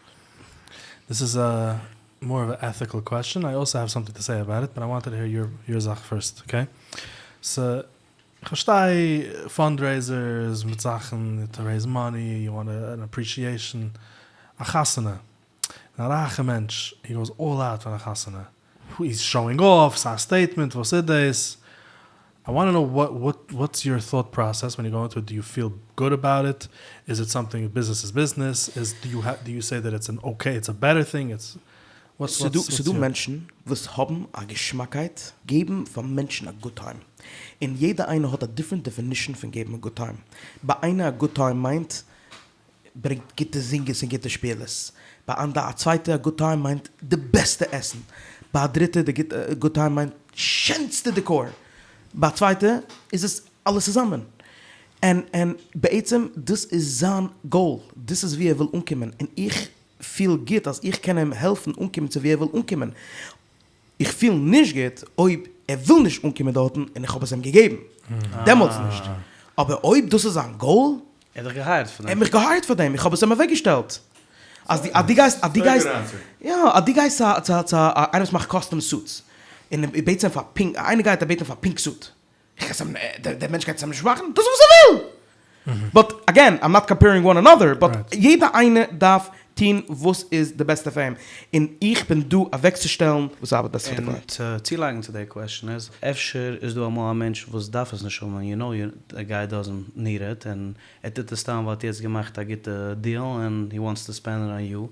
דיס איז א מאר אוו א עטיקעל קוועסטשען, איי אלסא העוו סאמטינג טו סעי אבאוט איט, באט איי וואנטעד טו העיר יור זאך פירסט, אקעי? סא, כ'פארשטיי פאנדרעיזערס מיט זאכן טו רעיז מאני, יו וואנט אן אפרישיעישאן, א חתונה, א רייכע מענטש, הי גאוס אלל אוט פאר א חתונה, היז שאואינג אףף, ס'איז א סטעיטמענט, וואס איז דאס? איי וואנט טו נאו וואט וואט וואטס יור טאט פראסעס ווען יו גאו אינטו איט, דו יו פיל גוד אבאוט איט, איז איט סאמטינג ביזנעס איז ביזנעס, איז דו יו דו יו סעי דעט איטס אן אקעי איטס א בעטער טינג, איטס וואטס וואטס וואטס ס'דא יור. מענטשן וואס האבן א געשמאקייט געבן פאר מענטשן א גוד טיים, און יעדע איינער האט א דיפרענט דעפינישן פון געבן א גוד טיים, ביי איינער א גוד טיים מיינט ברענגט גוטע זינגערס און גוטע שפילערס, ביי אנדער א צווייטע א גוד טיים מיינט די בעסטע עסן, ביי א דריטע די גוד טיים מיינט שענסטע דעקאר, ביי א צווייטע איז עס אלעס צוזאמען, און און בעצם דאס איז זיין גאול, דאס איז ווי ער וויל אנקומען, און איך פיל גוט אז איך קען אים העלפן אנקומען צו ווי ער וויל אנקומען, איך פיל נישט גוט אויב ער וויל נישט אנקומען דארטן און איך האב עס אים געגעבן, דעמאלטס נישט, אבער אויב דאס איז זיין גאול, ער האט דיך געהייערט פאר דעם. ער האט מיך געהייערט פאר דעם, איך האב עס אים אוועקגעשטעלט. אז דו אז דו גייסט אז דו גייסט יא אז דו גייסט צו צו צו איינער וואס מאכט קאסטום סוטס, און ער בעט אים פאר פינק, איינער גייט ער בעט אים פאר פינק סוט, איך גיי עס אים דער מענטש גייט עס אים נישט מאכן, דאס איז וואס ער וויל! באט אגעין, איים נאט קאמפערינג וואן אנאדער, באט יעדע איינער דארף טון וואס איז די בעסטע פאר אים, און איך בין דא אוועקצושטעלן וואס ארבעט בעסט פאר די און קלייענט. צו צולייגן צו די קוועסטשן איז, אפשר איז דא אמאל א מענטש וואס דארף עס נישט האבן, יו נאו די גיי דאזענט ניד איט, און ער טוט עס סתם ווייל ער האט יעצט געמאכט א גוטע דיעל און הי וואנטס טו ספענד איט אן יו,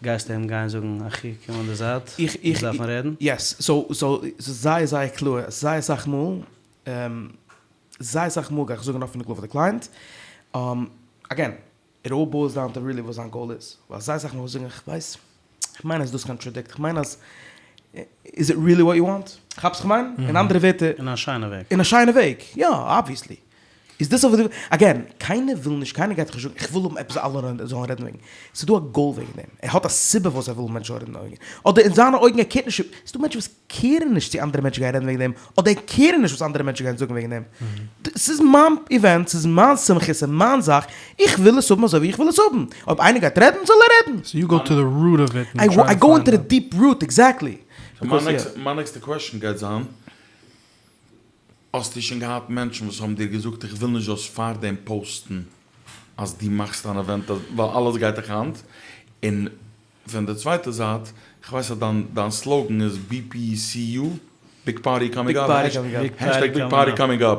גייסטו אים גיין זאגן אחי קום אין די זייט, אונז דארפן רעדן? יעס, סאו סאו ס'איז זייער זייער קלאר, זייער אסאך מאל, זייער אסאך מאל גיי איך זאגן אפן און קלאר פאר די קלייענט, אגעין, איט אלל בוילס דאון טו ריעלי וואס זיין גאול איז, ווייל זייער אסאך מאל זאגן איך ווייס, איך מיין אז דאס קאנטראדיקט, איך מיין אז, איז איט ריעלי וואט יו וואנט? כאפסט וואס איך מיין? אין אנדערע ווערטער, אין א שיינע וועג. אין א שיינע וועג, יא, אבוויעסלי. איז דאס אבער, אגעין, קיינער וויל נישט, קיינער גייט דיך נישט זאגן איך וויל האבן עפעס אלע זאלן רעדן וועגן, ס'איז דא א גאול וועגן דעם, ער האט א סיבה פארוואס ער וויל מענטשן זאלן רעדן וועגן, אדער אין זיינע אויגן ער קערט נישט, ס'איז דא מענטשן וואס קערן נישט צו אנדערע מענטשן גייען רעדן וועגן דעם, אדער קערן נישט וואס אנדערע מענטשן גייען זאגן וועגן דעם. ס'איז מיין איווענט, ס'איז מיין שמחה, ס'איז מיין זאך, איך וויל עס האבן אזוי ווי איך וויל עס האבן. אויב איינער גייט רעדן, זאל ער רעדן. סאו יו גאו טו די רוט אוו איט און טריי טו פיינד אוט. איי גאו אינטו די דיעפ רוט, עקזעקטלי. מיין נעקסטע קוועסטשן גייט זיין, האסטו שוין געהאט מענטשן וואס האבן דיר געזאגט איך וויל נישט זאלסט פארדעם פאוסטן אז דו מאכסט אן איווענט ווייל אלעס גייט דיך היינט, און פון די צווייטע זייט, כ'ווייס אז דיין דיין סלאוגען איז BPCU, ביג פארטי קאמינג אפ, העשטעג ביג פארטי קאמינג אפ,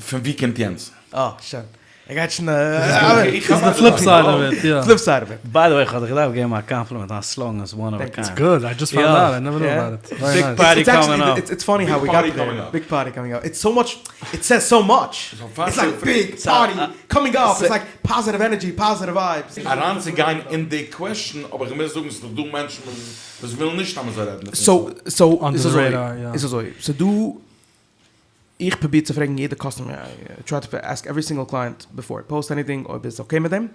פון ווי קומט יענץ? אה, שוין. ער גייט שוין. איז די פליפ סייד אוו איט, יא. פליפ סייד אוו איט. ביי די וועי, כ'האב דיך געדארפט געבן א קאמפלימענט, דיין סלאגאן איז וואן אוו א קיינד. איטס גוד, איי דזשאסט פאונד אוט, איי נעווער ניו אבאוט איט. ביג פארטי קאמינג אפ. איטס פאני האו ווי גאט דער. ביג פארטי קאמינג אפ. איטס סאו מאטש, איט סעיס סאו מאטש. איטס לייק ביג פארטי קאמינג אפ, איטס לייק פאזיטיוו ענערדזשי, פאזיטיוו ווייבס. אריינצוגיין אין די קוועסטשן, אבער איך מוז זאגן ס'איז דאך דא מענטשן וואס ווילן נישט אז מ'זאל רעדן דערפון. סאו, סאו, איז אזוי, איז אזוי, ס'דא, איך פרוביר צו פרעגן יעדע קאסטומער, איי טריי טו עסק עווערי סינגל קלייענט ביפאר איי פאוסט עניטינג אויב איז אקעי מיט דעם,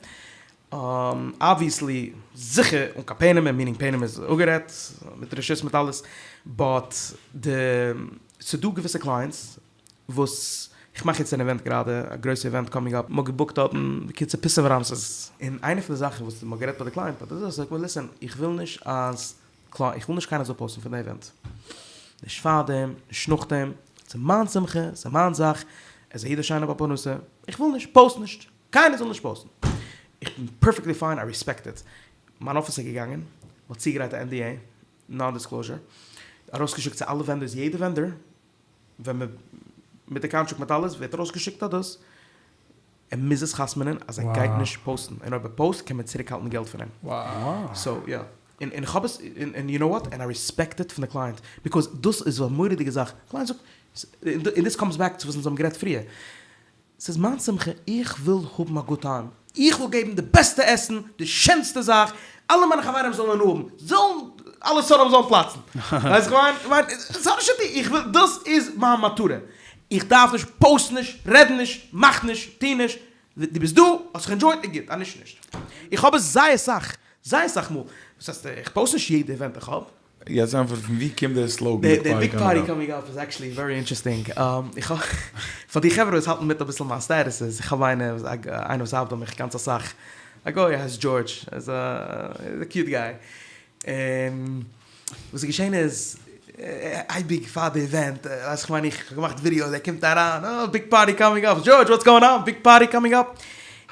אבוויעסלי זיכער אן קיין פנימ'ער, מינינג פנים איז אפגערעדט, מיט רשות מיט אלעס, באט די, ס'דא געוויסע קלייענטס וואס. איך מאך יעצט אן איווענט גראדע, א גרויסע איווענט קאמינג אפ, מ'האט געבוקט דארטן, בקיצור פיסעווער רמסס. און איינע פון די זאכן וואס מ'האט גערעדט ביי די קלייענט, ביי די זאך, זאגט מען ליסען, איך וויל נישט אז, איך וויל נישט קיינער זאל פאוסטן פון די איווענט. נישט פארדעם, נישט נאכדעם, ס'איז מיין שמחה, ס'איז מיין זאך, עס איז א איד א שיינער בעל פרנסה, איך וויל נישט, פאוסט נישט. קיינער זאל נישט פאוסטן. איך בין פערפעקטלי פיין, איי ריספעקט איט. מיין אפיס איז געגאנגען, מ'האט צוגעגרייט א NDA, נאן דיסקלאוזשער, ארויסגעשיקט צו אלע ווענדארס, יעדע ווענדאר ווען מען מיט די קאנטראקט מיט אלעס ווערט ארויסגעשיקט א דאס, ער מוז עס חתמ'נען אז ער גייט נישט פאוסטן, און אויב ער פאוסט קען מען צוריקהאלטן געלט פון אים. סאו יא, און איך האב עס, און יו נאו וואט, און איי ריספעקט איט פון די קלייענט, ביקאוז דאס איז א מורא'דיגע זאך, קלייענט זאגט, און דיס קאמס בעק צו וואס אונז האבן גערעדט פריער, ס'איז מיין שמחה, איך וויל האבן א גוד טיים, איך וויל געבן די בעסטע עסן, די שענסטע זאך, אלע מיינע חברים זאלן הנאה האבן, זאלן, אלע שונאים זאלן פלאצן. ווייסט וואס איך מיין? כ'מיין, ס'האט נישט צו טון, איך וויל, דאס איז מיין מטרה. איך דארף נישט, פאוסט נישט, רעד נישט, מאך נישט, טו נישט, דו ביסט דא, האסט זיך ענדזשויט, איז גוט, אז נישט נישט. איך האב עס זייער סאך, זייער סאך מאל, וואס הייסט, איך פאוסט נישט יעדע איווענט איך האב. יעצט ענטפער פון ווי קומט דער סלאגאן די ביג פארטי קאמינג אפ איז עקשעלי ווערי אינטערעסטינג, איך האב פאר די חברה וואס האלטן מיט אביסל מיין סטעטוסעס, איך האב איינער איינער וואס ארבעט ביי מיך גאנץ אסאך, א גוי ער הייסט דזשארדזש, ער איז א קיוט גיי, און וואס איז געשען איז, אייביג פאר די איווענט, ווייס איך מיין איך האב געמאכט ווידיאוס, ער קומט אריין, אה ביג פארטי קאמינג אפ, דזשארדזש וואטס גאוינג אן, ביג פארטי קאמינג אפ,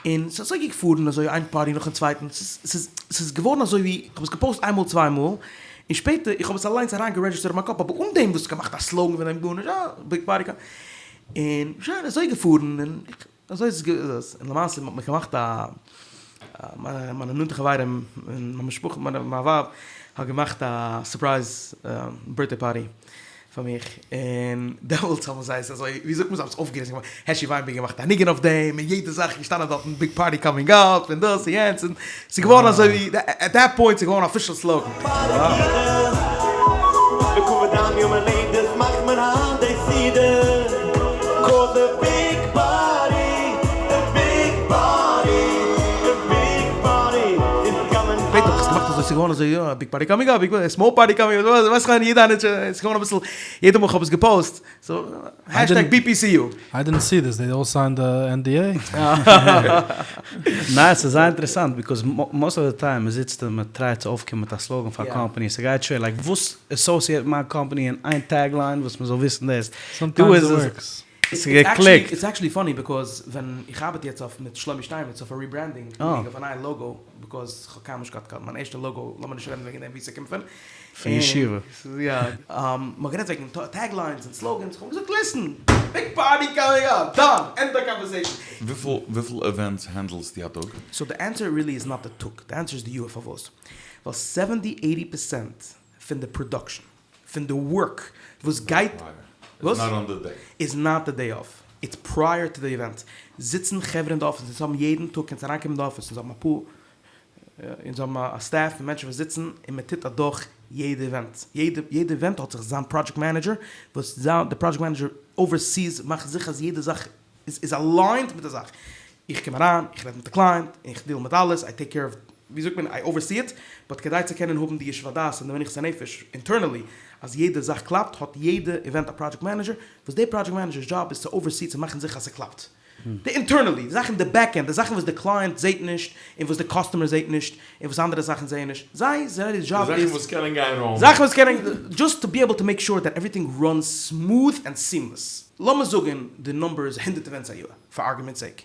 און ס'איז אזוי געפארן אזוי איין פארטי נאכן צווייטן, ס'איז ס'איז געווארן אזוי ווי, כ'האב עס געפאוסט איין מאל צוויי מאל, און שפעטער איך האב עס אליינס אריין גערעדזשיסטערט אין מיין קאפ, אבער אן דעם וואס געמאכט א סלאגאן פון דעם גארנישט, אה, ביג פארטי קא. און שוין אזוי געפארן, און אזוי איז עס, און למעשה מ'האט מיך געמאכט א, מיינע נאנטע חברים און מיין משפחה, מיין ווייב האט געמאכט א סורפרייז בירטדעי פארטי פאר מיך, און דעמאלטס האבן זיי עס אזוי, ווי זאגט מען, זיי האבן עס אויפגעריסן, העשי וויינבערגער געמאכט א ניגון אויף דעם, און יעדע זאך איז געשטאנען דארטן ביג פארטי קאמינג אפ, און דאס און יענץ, און ס'איז געווארן אזוי ווי, עט דעט פוינט ס'איז געווארן א אפישעל סלאגאן. לכבוד דיין יום הולדת מאכט מען היינט די סעודה, קאלד די ביג פארטי, די ביג פארטי, די ביג פארטי איז קאמינג אפ. שפעטער האב איך עס געמאכט אזוי, ס'איז געווארן אזוי יא, ביג פארטי קאמינג אפ, ביג פארטי, סמאל פארטי קאמינג אפ, ווייסט איך מיין יעדע איינער, ס'איז געווארן אביסל, יעדע מאל איך האב עס געפאוסט, סאו, העשטעג BPCU. איי דידנט סי דיס, דעי אלל סיינד די NDA? ניין ס'איז זייער אינטערעסאנט ביקאוז מאסט אוו די טיים מ'זיצט און מ'טרייט צו אויפקומען מיט א סלאגאן פאר א קאמפאני ס'גייט שווער לייק וואס עסאוסיעט מיין קאמפאני אין איין טעג ליין וואס מ'זאל וויסן דאס דא איז עס ס'געקליקט. איטס עקשעלי פאני ביקאוז ווען איך ארבעט יעצט אויף מיט שלומי שטיינמעץ אויף א ריברענדינג אויף א נייע לאגא ביקאוז כ'האב קיינמאל נישט געהאט קיין מיין ערשטע לאגא לאמיר נישט רעדן וועגן דעם ווי ס'קומט פון. פון ישיבה. יא. מ'האט גערעדט וועגן טעג ליינס און סלאגאנס, כ'האב געזאגט ליסן! ביג פארטי קאמינג אפ! דאן! ענד די קאנווערסעישאן! וויפיל וויפיל עווענטס הענדלסטו א טאג? סאו די ענסער ריעלי איז נאט די טאג, די ענסער איז די יאר, פארוואס? ווייל סעווענטי עיטי פערסענט פון די פראדאקשען, פון די ווארק וואס גייט, וואס? איז נאט די דעי אף, איטס פרייער טו די איווענט, זיצן חברה אין די אפיס, אונז האבן יעדן טאג קענסט אריינקומען אין די אפיס, אונז האבן אפאר אונז האבן א סטעף פון מענטשן וואס זיצן און מען טוט אדורך יעדע איווענט, יעדע יעדע איווענט האט זיך זיין פראדזשעקט מענעדזשער וואס זיין די פראדזשעקט מענעדזשער אווערסיס מאכט זיכער אז יעדע זאך איז איז אליינד מיט די זאך, איך קום אריין איך רעד מיט די קלייענט און איך דיעל מיט אלעס איי טעיק קעיר אוו ווי זאגט מען איי אווערסי איט, באט כדי צו קענען האבן די ישוב הדעת און די מנוחת הנפש אינטערנעלי אז יעדע זאך קלאפט האט יעדע איווענט א פראדזשעקט מענעדזשער וואס די פראדזשעקט מענעדזשער'ס דזשאב איז צו אווערסי צו מאכן זיכער אז ס'קלאפט. די אינטערנעלי, די זאכן די בעק ענד, די זאכן וואס די קלייענט זעהט נישט, און וואס די קאסטומער זעהט נישט, און וואס אנדערע זאכן זעהן נישט, זיי, זייער דזשאב איז, די זאכן וואס קענען גיין ראנג. זאכן וואס קענען, דזשאסט טו בי עיבל טו מעיק שור דעט עווריטינג ראנס סמוט ענד סיעמלעס. לאמיר זאגן די נומבער איז הונדערט איווענטס א יאר, פאר ארגומענטס סעיק.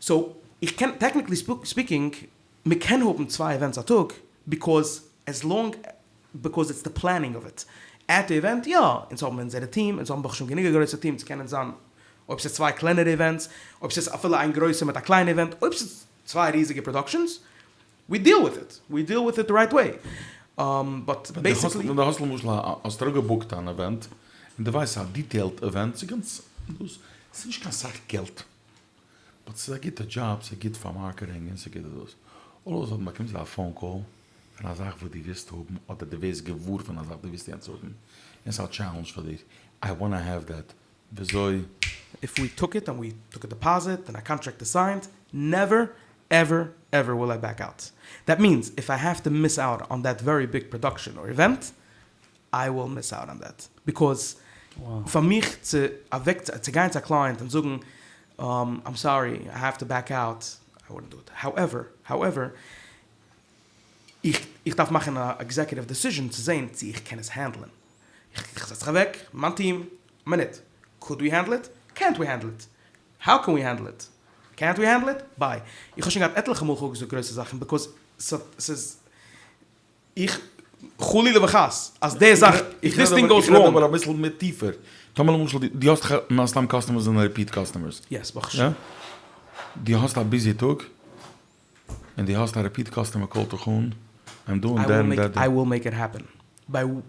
סאו, איך קען, טעקניקלי ספיקינג, מ'קען האבן צוויי איווענטס א טאג, ביקאוז עז לאנג ביקאוז איטס די פלענינג אוו איט. עט די איווענט, יא, אונז האבן אונזערע טיעם, אונז האבן ברוך השם גענוג א גרויסע טיעם צו קענען זיין, אויב ס'איז צוויי קלענערע איווענטס, אויב ס'איז אפילו איין גרויסע מיט א קליינע איווענט, אויב ס'איז צוויי ריזיגע פראדאקשענס, ווי דיעל וויט איט, ווי דיעל וויט איט די רייט וועי. באט בעיסיקלי. ווען דו האסט למשל א, האסט אראפגעבוקט אן איווענט, און דו ווייסט ס'איז א דיטעילד איווענט, ס'איז גאנץ, דאס, ס'איז נישט קיין סאך געלט, באט ס'איז א גוטע דזשאב, ס'איז גוט פאר מארקעטינג און ס'איז גוט דאס. אלל אוו א סאדען באקומסטו א פאון קאל פון א זאך וואס דו ווילסט האבן אדער דו ווערסט געוואר פון א זאך דו ווילסט יענץ האבן און ס'איז א טשעלענדזש פאר דיר, איי וואנא העוו דעט, וויאזוי? איף ווי טוק איט ענד ווי טוק א דעפאזיט ענד א קאנטרעקט איז סיינד, נעווער עווער עווער וויל איי בעק אוט. דעט מיענס איף איי העוו טו מיס אוט אן דעט ווערי ביג פראדאקשען אר איווענט, איי וויל מיס אוט אן דעט, ביקאוז. פאר מיך צו אוועק צו גיין צו א קלייענט און זאגן איים סארי איי העוו טו בעק אוט, איי וואלדנט דו איט. האועווער, האועווער, איך איך דארף מאכן א עקזעקוטיוו דעסיזשען צו זען צו איך קען עס הענדלען. איך זעץ זיך אוועק, מיין טיעם, מינוט, קאוד ווי הענדל איט? קענט ווי הענדל איט? האו קען ווי הענדל איט? קענט ווי הענדל איט? ביי. איך האב שוין געהאט עטליכע מאל אפגעזאגט גרויסע זאכן ביקאוז ס'איז איך חלילה וחס אז די זאך איף דיס טינג גאוס ראנג. איך רעד אבער אביסל מער טיפער. טאמער למשל דו האסט מן הסתם קאסטומערס זענען ריפיעט קאסטומערס. יעס ברוך השם. דו האסט א ביזי טאג און דו האסט א ריפיעט קאסטומער קאלט דיך אן איים דואינג דעט ענד דעט. איי וויל מעיק איט העפען.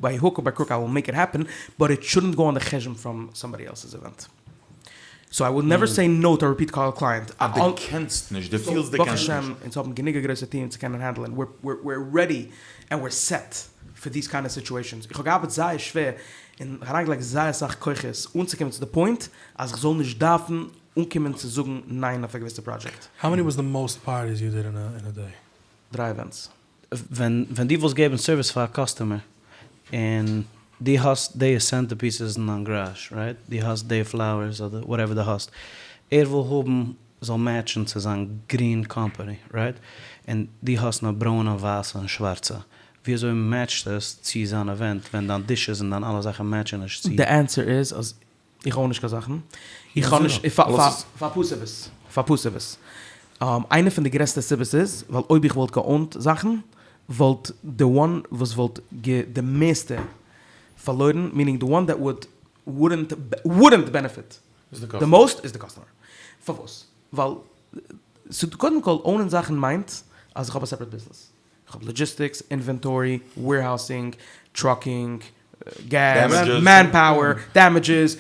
ביי הוק אר ביי קרוק איי וויל מעיק איט העפען באט איט שודנט גאו אן די חשבון פראם סאמבאדי עלס'ס עווענט. סאו איי וויל נעווער סעי נאו טו א ריפיעט קאל קלייענט. אז דו קענסט נישט, דו פילסט דו ברוך קענסט השם נישט. אונז האבן גענוג א גרויסע טיעם צו קענען הענדלען, וויר רעדי ענד וויר סעט פאר דיס קיינד אוו סיטועשאנס. איך האב געארבעט זייער שווער און אריינגעלייגט זייער אסאך כוחות אנצוקומען צו די פוינט אז איך זאל נישט דארפן אנקומען צו זאגן ניין אויף א געוויסע פראדזשעקט. האו מעני וואס די מאוסט פארטיס יו דיד אין א דעי? דריי עווענטס. ווען ווען דו ווילסט געבן סערוויס פאר א קאסטומער און דו האסט די סענטערפיסעס אין דיין גאראזש רייט דו האסט די פלאוערס אדער וואטעווער דו האסט ער וויל האבן זאל מעטשן צו זיין גרין קאמפאני רייט און דו האסט נאר ברוינע ווייסע און שווארצע ווי אזוי מעטשט עס צו זיין עווענט ווען דיין דישעס און דיין אלע זאכן מעטשן נישט צו די ענסער איז אז איך אוין נישט קיין זאכן, איך האב נישט, פאר אפאר סיבות, פאר אפאר סיבות. איינע פון די גרעסטע סיבות איז, ווייל אויב איך וואלט געאונט זאכן, וואלט די וואן וואס וואלט די מערסטע פארלוירן, מינינג די וואן דעט וואלד וואודענט וואודענט בענעפיט די מאוסט איז די קאסטומער. פארוואס? ווייל קודם כל אונען זאכן מיינט אז איך האב א סעפערעט ביזנעס. איך האב לאגיסטיקס, אינווענטארי, וועירהאוזינג, טראקינג, געז, מען פאוער, דעמעדזשעס,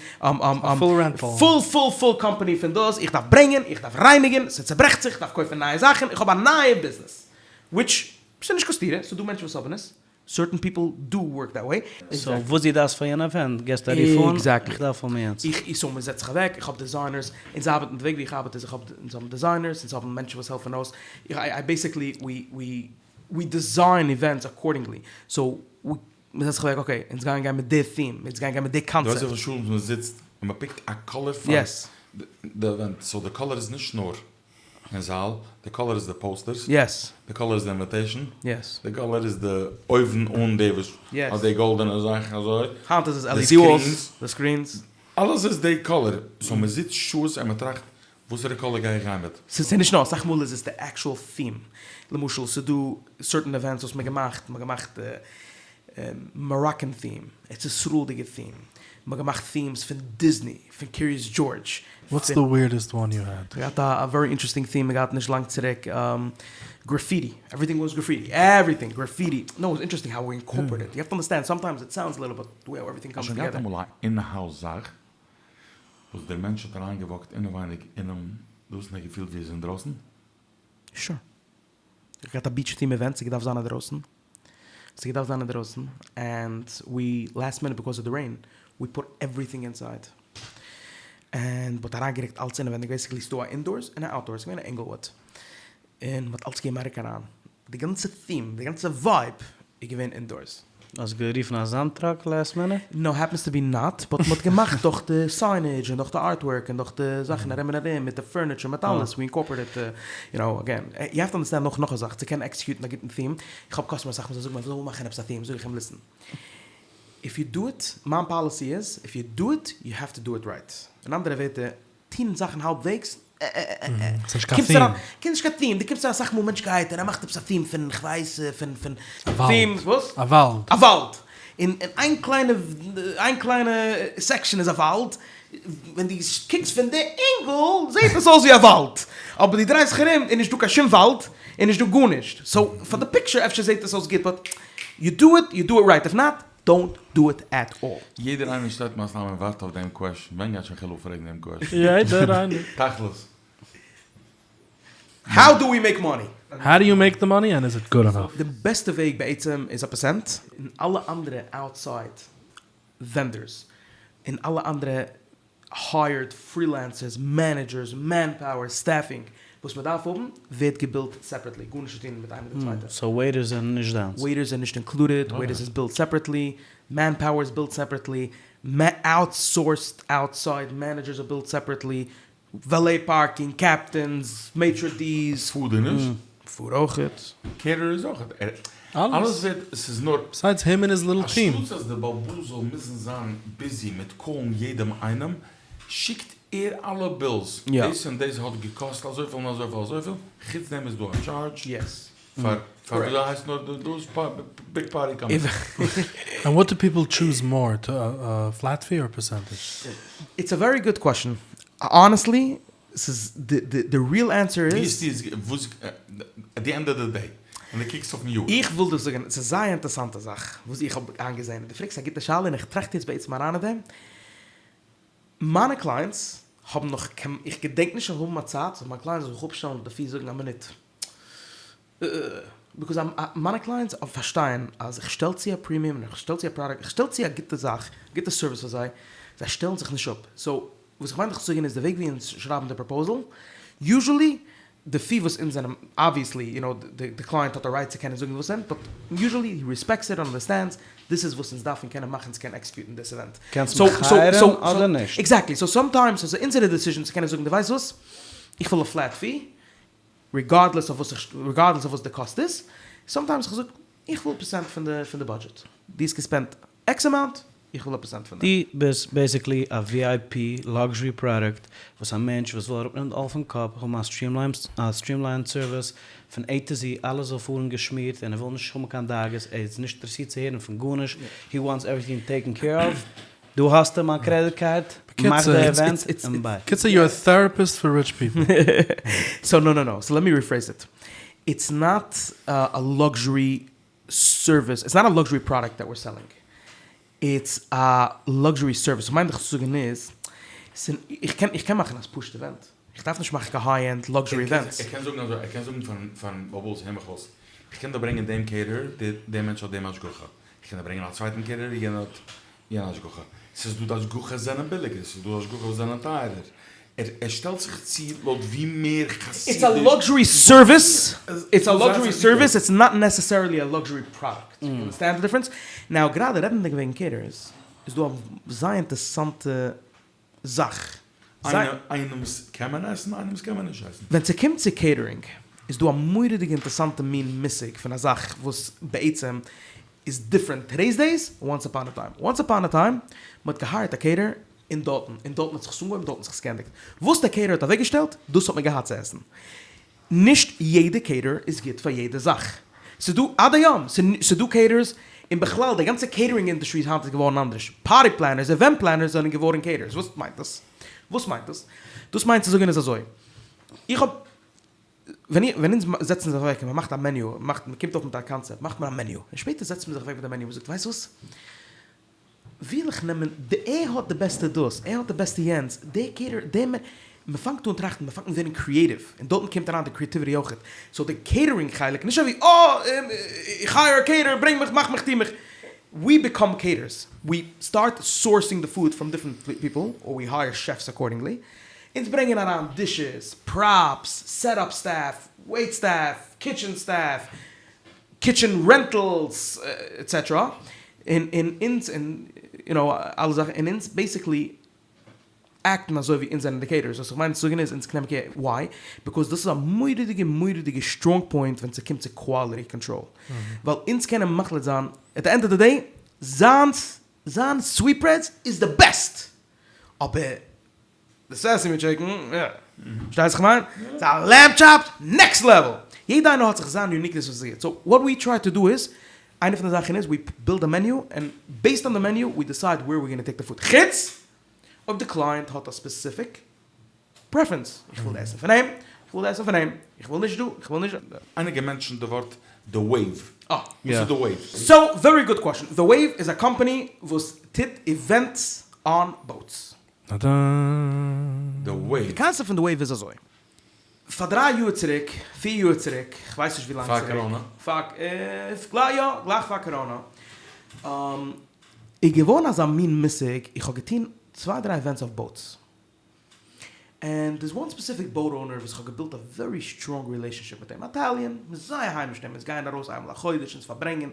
פול פול פול קאמפאני פון דאס, איך דארף ברענגען, איך דארף רייניגען, ס'צעברעכט זיך, איך דארף קויפן נייע זאכן, איך האב א נייע ביזנעס, וויטש ס'איז נישט קיין סתירה, ס'איז דא מענטשן וואס האבן עס, סערטען פיפל דו ווארק דעט וועי. סאו וואס דו דארפסט פאר יענע עווענט געסטו א רוף אן, איך דארף האבן יענץ. איך, סאו מ'זעצט זיך אוועק, איך האב דעזיינערס, אונז ארבעטן, די וועג ווי איך ארבעט איז איך האב, אונז האבן דעזיינערס, אונז האבן מענטשן וואס העלפן אויס, איך, איי בעיסיקלי, ווי, ווי, ווי דיזיין איווענטס אקארדינגלי, סאו, מ'זעצט זיך אוועק, אקעי, אונז גייען גיין מיט די טים, אונז גייען גיין מיט די קאנצעפט. דו ווייסט וויפיל שעה מ'זיצט און מ'פיקט א קאלער פאר די עווענט, סאו די קאלער איז נישט נאר אין זאל, די קאלער איז די פאוסטערס, די קאלער איז די אינוויטעישן, די קאלער איז די אויבן אן די וואס האט די גאלדענע זאך אזוי, היינט איז עס LED וואלס, די סקרינס. אלעס איז די קאלער, סאו מען זיצט שעות און מען טראכט וואסערע קאלער גיי איך גיין מיט. ס'איז נישט נאר, אסאך מאל איז עס די עקשועל theme, למשל ס'איז דא סערטען עווענטס וואס מ'האט געמאכט, מ'האט געמאכט מאראקען theme, ארץ ישראל'דיגע theme, מ'האט געמאכט themes פון דיזני, פון קיריעס דזשארדזש. וואטס די וויערדעסט וואן יו העד? מ'האט געהאט א ווערי אינטערעסטינג theme מ'האט געהאט נישט לאנג צוריק, גרעפיטי, עווריטינג וואס גרעפיטי, עווריטינג גרעפיטי, נאו איטס אינטערעסטינג האו ווי אינקארפארעיט איט, יו האוו טו אנדערסטענד סאמטיימס איט סאונדס א ליטל ביט די וועי האו עווריטינג קאמס האסט שוין געהאט טוגעדער. אמאל א אין-האוז זאך וואס דער מענטש האט אריינגעוואקט אינעווייניג אינעם דאס און ער האט געפילט ווי ער איז אינדרויסן? שור. איך געהאט א ביטש טים איווענט, ס'געדארפט זיין אינדרויסן, ס'געדארפט זיין אינדרויסן, ענד ווי לאסט מינוט ביקאוז אוו די רעין, ווי פוט עווריטינג אינסייד, ענד מ'האט אריינגעריקט אלץ אינעווענדיג, בעיסיקלי ס'דא א אינדארס און א אוטדארס, ס'געווען אין ענגלוואוד, און מ'האט אלץ געגעבן א ריק אריין, די גאנצע טים, די גאנצע ווייב איז געווען אינדארס. האסט גערופן א זאמד טראק לעסט מינוט? נאו, העפענס טו בי נאט, באט מ'האט געמאכט דאך די סיינעדזש און דאך די ארטווארק און דאך די זאכן ארום און ארום מיט די פורניטשער מיט אלעס, ווי אינקארפארעיטעד יו נאו, אגעין, יו האוו טו אנדערסטענד נאך נאך א זאך, צו קענען עקסעקיוטן א גוטן טים, איך האב קאסטומערס אסאך מאל זיי זאגן מיר מ'זאל מאכן עפעס א טים, זאג איך אים ליסן, איף יו דו איט, מיין פאליסי איז, איף יו דו איט, יו האוו טו דו איט רייט, אין אנדערע ווערטער, טון זאכן האלבוועגס, אה אה אה אה. ס'איז נישט קיין theme. ס'איז נישט קיין theme, דו קומסט אריין אסאך מאל מענטש גייט און ער מאכט עפעס א theme פון כ'ווייס פון פון. א וואלד. וואס? א וואלד. א וואלד. און איין קליינע איין קליינע סעקשאן איז א וואלד, ווען דו קוקסט פון די ענגל זעט עס אויס ווי א וואלד, אבער דו דרייסט זיך ארום איז נישטא קיין שום וואלד און נישטא גארנישט, סאו פאר די פיקטשער אפשר זעט עס אויס גוט באט יו דו איט יו דו איט רייט איף נאט דאונט דו איט עט אלל. יעדער איינער שטייט מסתם און ווארט אויף דעם קוועשן, ווען גייט שוין חילו פרעגן דעם קוועשן? יעדער איינער. תכלית. האו דו ווי מעיק מאני? האו דו יו מעיק די מאני ענד איז איט גוד ענאף? די בעסטע וועג בעצם איז א פערסענט, און אלע אנדערע אוטסייד ווענדארס, און אלע אנדערע הייערד פרילענסערס, מענעדזשערס, מענפאוער, סטעפינג, וואס מען דארף האבן, ווערט געבילט סעפערעטלי, גארנישט צו טון מיט איינער די צווייטע. סאו וועיטערס זענען נישט דיינס? וועיטערס זענען נישט אינקלודעד, וועיטערס איז בילד סעפערעטלי, מענפאוער איז בילד סעפערעטלי, אוטסאורסד אוטסייד מענעדזשערס אר בילד סעפערעטלי, וועלעי פארקינג, קעפטענס, מעיטרע די'ס. פוד איז נישט? פוד אויכעט. קעיטערער איז אויכעט. אלעס ווערט, ס'איז נאר. ביסיידס הים און היז ליטל טיעם. אנשטאטס אז דער בעל הבית זאל מוזן זיין ביזי מיט קאלן יעדעם איינעם, שיקט ער אלע בילס, דאס און דאס האט געקאסט אזויפיל און אזויפיל אזויפיל, חוץ דעם איז דא א טשארדזש פאר פאר וויאזוי הייסט נאר דאס ביג פארטי קאמינג. ענד וואט דו פיפל טשוז מאר, א פלעט פי אר פערסענטעדזש? איטס א ווערי גוד קוועשאן, האנעסטלי ס'איז די די ריעל ענסער איז. ווי איז וואס עט די ענד אוו די דעי ווען דו קוקסט אויפן יאר. איך וויל דיר זאגן, ס'איז זייער אינטערסאנטע זאך וואס איך האב איינגעזען, און דו פרעגסט א גוטע שאלה און איך טראכט יעצט בעצם אריין אין דעם, מיינע קלייענטס האבן נאך, איך געדענק נישט האבן א צייט וואס מיין קלייענט זאל זיך אפשטעלן אויף די פיס זאגן א מינוט, ביקאוז מיינע קלייענטס פארשטייען אז איך שטעל צו א פרימיום און איך שטעל צו א פראדוקט, איך שטעל צו א גוטע זאך, גוטע סערוויס פאר זיי, זיי שטעלן זיך נישט אפ, סאו וואס איך מיין דיך צו זאגן איז די וועג ווי אונז שרייבן די פראפאוזעל, יוזשעלי די פי וואס אונז זענען, אבוויעסלי יו נאו די קלייענט האט די רייט צו קענען זאגן וואס ענד, באט יוזשעלי הי ריספעקטס איט און אנדערסטענדס דיס איז וואס אונז דארפן קענען מאכן צו קענען עקסעקיוטן דיס איווענט. קענסט מיך הייערן אדער נישט. עקזעקטלי, סאו סאמטיימס ס'איז אונזערע דעסיזשען צו קענען זאגן דו ווייסט וואס, איך וויל א פלעט פי, ריגארדלעס אוו וואס איך ריגארדלעס אוו וואס די קאסט איז, סאמטיימס איך זאג איך וויל פערסענט פון די פון די בודזשעט, דו האסט געספענדט עקס אמאונט, איך וויל א פערסענט פון דעם. דו ביסט בעיסיקלי א vip לאקזשערי פראדוקט וואס א מענטש וואס וויל אראפנעמען די עול פון קאפ, האבן א סטרימליינד סערוויס פון עי טו זי, אלעס זאל פארן געשמירט און ער וויל נישט האבן קיין דאגות, ער איז נישט אינטערעסירט צו הערן פון גארנישט, הי וואנטס עווריטינג טעיקן קעיר אוו, דא האסטו מיין קרעדיט קארד, מאך די עווענט און ביי. קיצור יור א טעראפיסט פאר ריטש פיפל. סאו נא נא נא, סאו לעט מי ריפרעיז איט, איטס נאט א לאקזשערי סערוויס, איטס נאט א לאקזשערי פראדוקט דעט וויר סעלינג, איטס א לאקזשערי סערוויס, וואס מיין איך צו זאגן איז, איך קען איך קען מאכן א פשוטע איווענט, איך דארף נישט מאכן קיין היי ענד לאקזשערי איווענטס. ער קען זאגן אזוי, ער קען זאגן פארן בעל הבית הער מיך אויס, איך קען דיר ברענגען דעם קעיטערער, דער מענטש האט דעם השגחה, איך קען דיר ברענגען א צווייטן קעיטערער, יענער האט יענע השגחה. ס'איז דא די השגחות זענען ביליגער, ס'איז דא השגחות וואס זענען טייערער. ער שטעלט זיך צו לויט ווי מער חסידיש. איטס א לאקזשערי סערוויס, איטס א לאקזשערי סערוויס, איטס נאט נעסעסערילי א לאקזשערי פראדוקט. יו אנדערסטענד די דיפרענס? נאו גראדע רעדנדיג וועגן קעיטערערס, איז דא א זייער אינטערסאנטע זאך. איינעמס קען מען עסן, איינעמס קען מען נישט עסן. ווען ס'קומט צו קעיטערינג איז דא א מורא'דיגע אינטערסאנטע מין מושג פון א זאך וואס בעצם איז דיפרענט טודעיס דעיס, וואנס אפאן א טיים. וואנס אפאן א טיים, מ'האט געהייערט א קעיטער און דארטן, און דארטן האט זיך עס אנגעהויבן, דארטן האט זיך עס געענדיגט. וואס דער קעיטער האט אוועקגעשטעלט, דאס האט מען געהאט צו עסן. נישט יעדע קעיטער איז גוט פאר יעדע זאך. ס'איז דא עד היום, ס'איז דא קעיטערס, און בכלל די גאנצע קעיטערינג אינדוסטרי איז היינט איז געווארן אנדערש. פארטי פלענערס, איווענט פלענערס זענען געווארן קעיטערס. וואס מיינט דאס? וואס מיינט דאס? דאס מיינט צו זאגן איז אזוי, איך האב, ווען איך, ווען אונז זעצן זיך אוועק און מ'מאכט א מעניו, מ'מאכט, מ'קומט אויף מיט א קאנצעפט, מאכט מען א מעניו, און שפעטער זעצט מען זיך אוועק מיט די מעניו און מ'זאגט, ווייסט וואס? וויל איך נעמען די ער האט די בעסטע דאס ער האט די בעסטע יענץ דער קעיטער דער מען מען פאנגט אן טראכטן מען פאנגט אן ווערן קריעטיוו און דארטן קומט אריין די קריעטיוויטי אויכעט סאו די קעיטערינג חלק נישט אזוי ווי אה איך הייער א קעיטער ברענג מיך מאך מיך טו מיך ווי ביקאם קעיטערס ווי סטארט סאורסינג די פוד פראם דיפרענט פיפל אר ווי הייער שעפס אקארדינגלי אונז ברענגען אריין דישעס פראפס סעט אפ סטעף וועיט סטעף קיטשען סטעף קיטשען רענטעלס עטסעטרא, און און אונז און יו נאו אלע זאכן און אונז בעיסיקלי עקטן אזוי ווי אונז זענען די קעיטערערס, וואס איך מיין צו זאגן איז אונז נעמען קעיר, וויי? ביקאוז דאס איז א מורא'דיגע מורא'דיגע סטראנג פוינט ווען ס'קומט צו קוואליטי קאנטראל, ווייל אונז קענען מחליט זיין עט די ענד אוו די דעי זיינס זיין סוויט ברעדס איז די בעסט! אבער די סעסעמי טשיקן, יא. פארשטייסט וואס איך מיין? ס'איז א לעמב טשאפס, נעקסט לעוועל! יעדע איינער האט זיך זיין יוניקנעס וואס איז גוט. סאו וואט ווי טריי טו דו איז, איינע פון די זאכן איז, ווי בילד א מעניו, ענד בעיסד אן די מעניו, ווי דיסייד וועיר ווי גאנא טעיק די פוד. חוץ אויב די קלייענט האט א ספעסיפיק פרעפערענס. איך וויל עסן פון אים, איך וויל עסן פון אים, איך וויל נישט דא, איך וויל נישט דא. איינער געמענטשענט די ווארט די וועיוו. אה. וואס איז די וועיוו? סאו, ווערי גוד קוועשאן. די וועיוו איז א קאמפאני וואס טוט איווענטס אן באוטס. די וועיוו. די קאנסעפט פון די וועיוו איז אזוי. פאר דריי יאר צוריק, פיר יאר צוריק, כ'ווייס נישט ווי לאנג צוריק. פאר קאראנא. פאר, יא, גלייך פאר קאראנא. איז געווארן אזא מין מושג, איך האב געטון צוויי דריי איווענטס אויף באוטס. ענד דער'ס וואן ספעסיפיק באוט אונער וואס כ'האב געבילט א ווערי סטראנג רילעישאנשיפ מיט אים, א איטאליען, מ'איז זייער היימיש מיט אים, אונז גייען ארויס איינמאל א חודש אונז פארברענגען,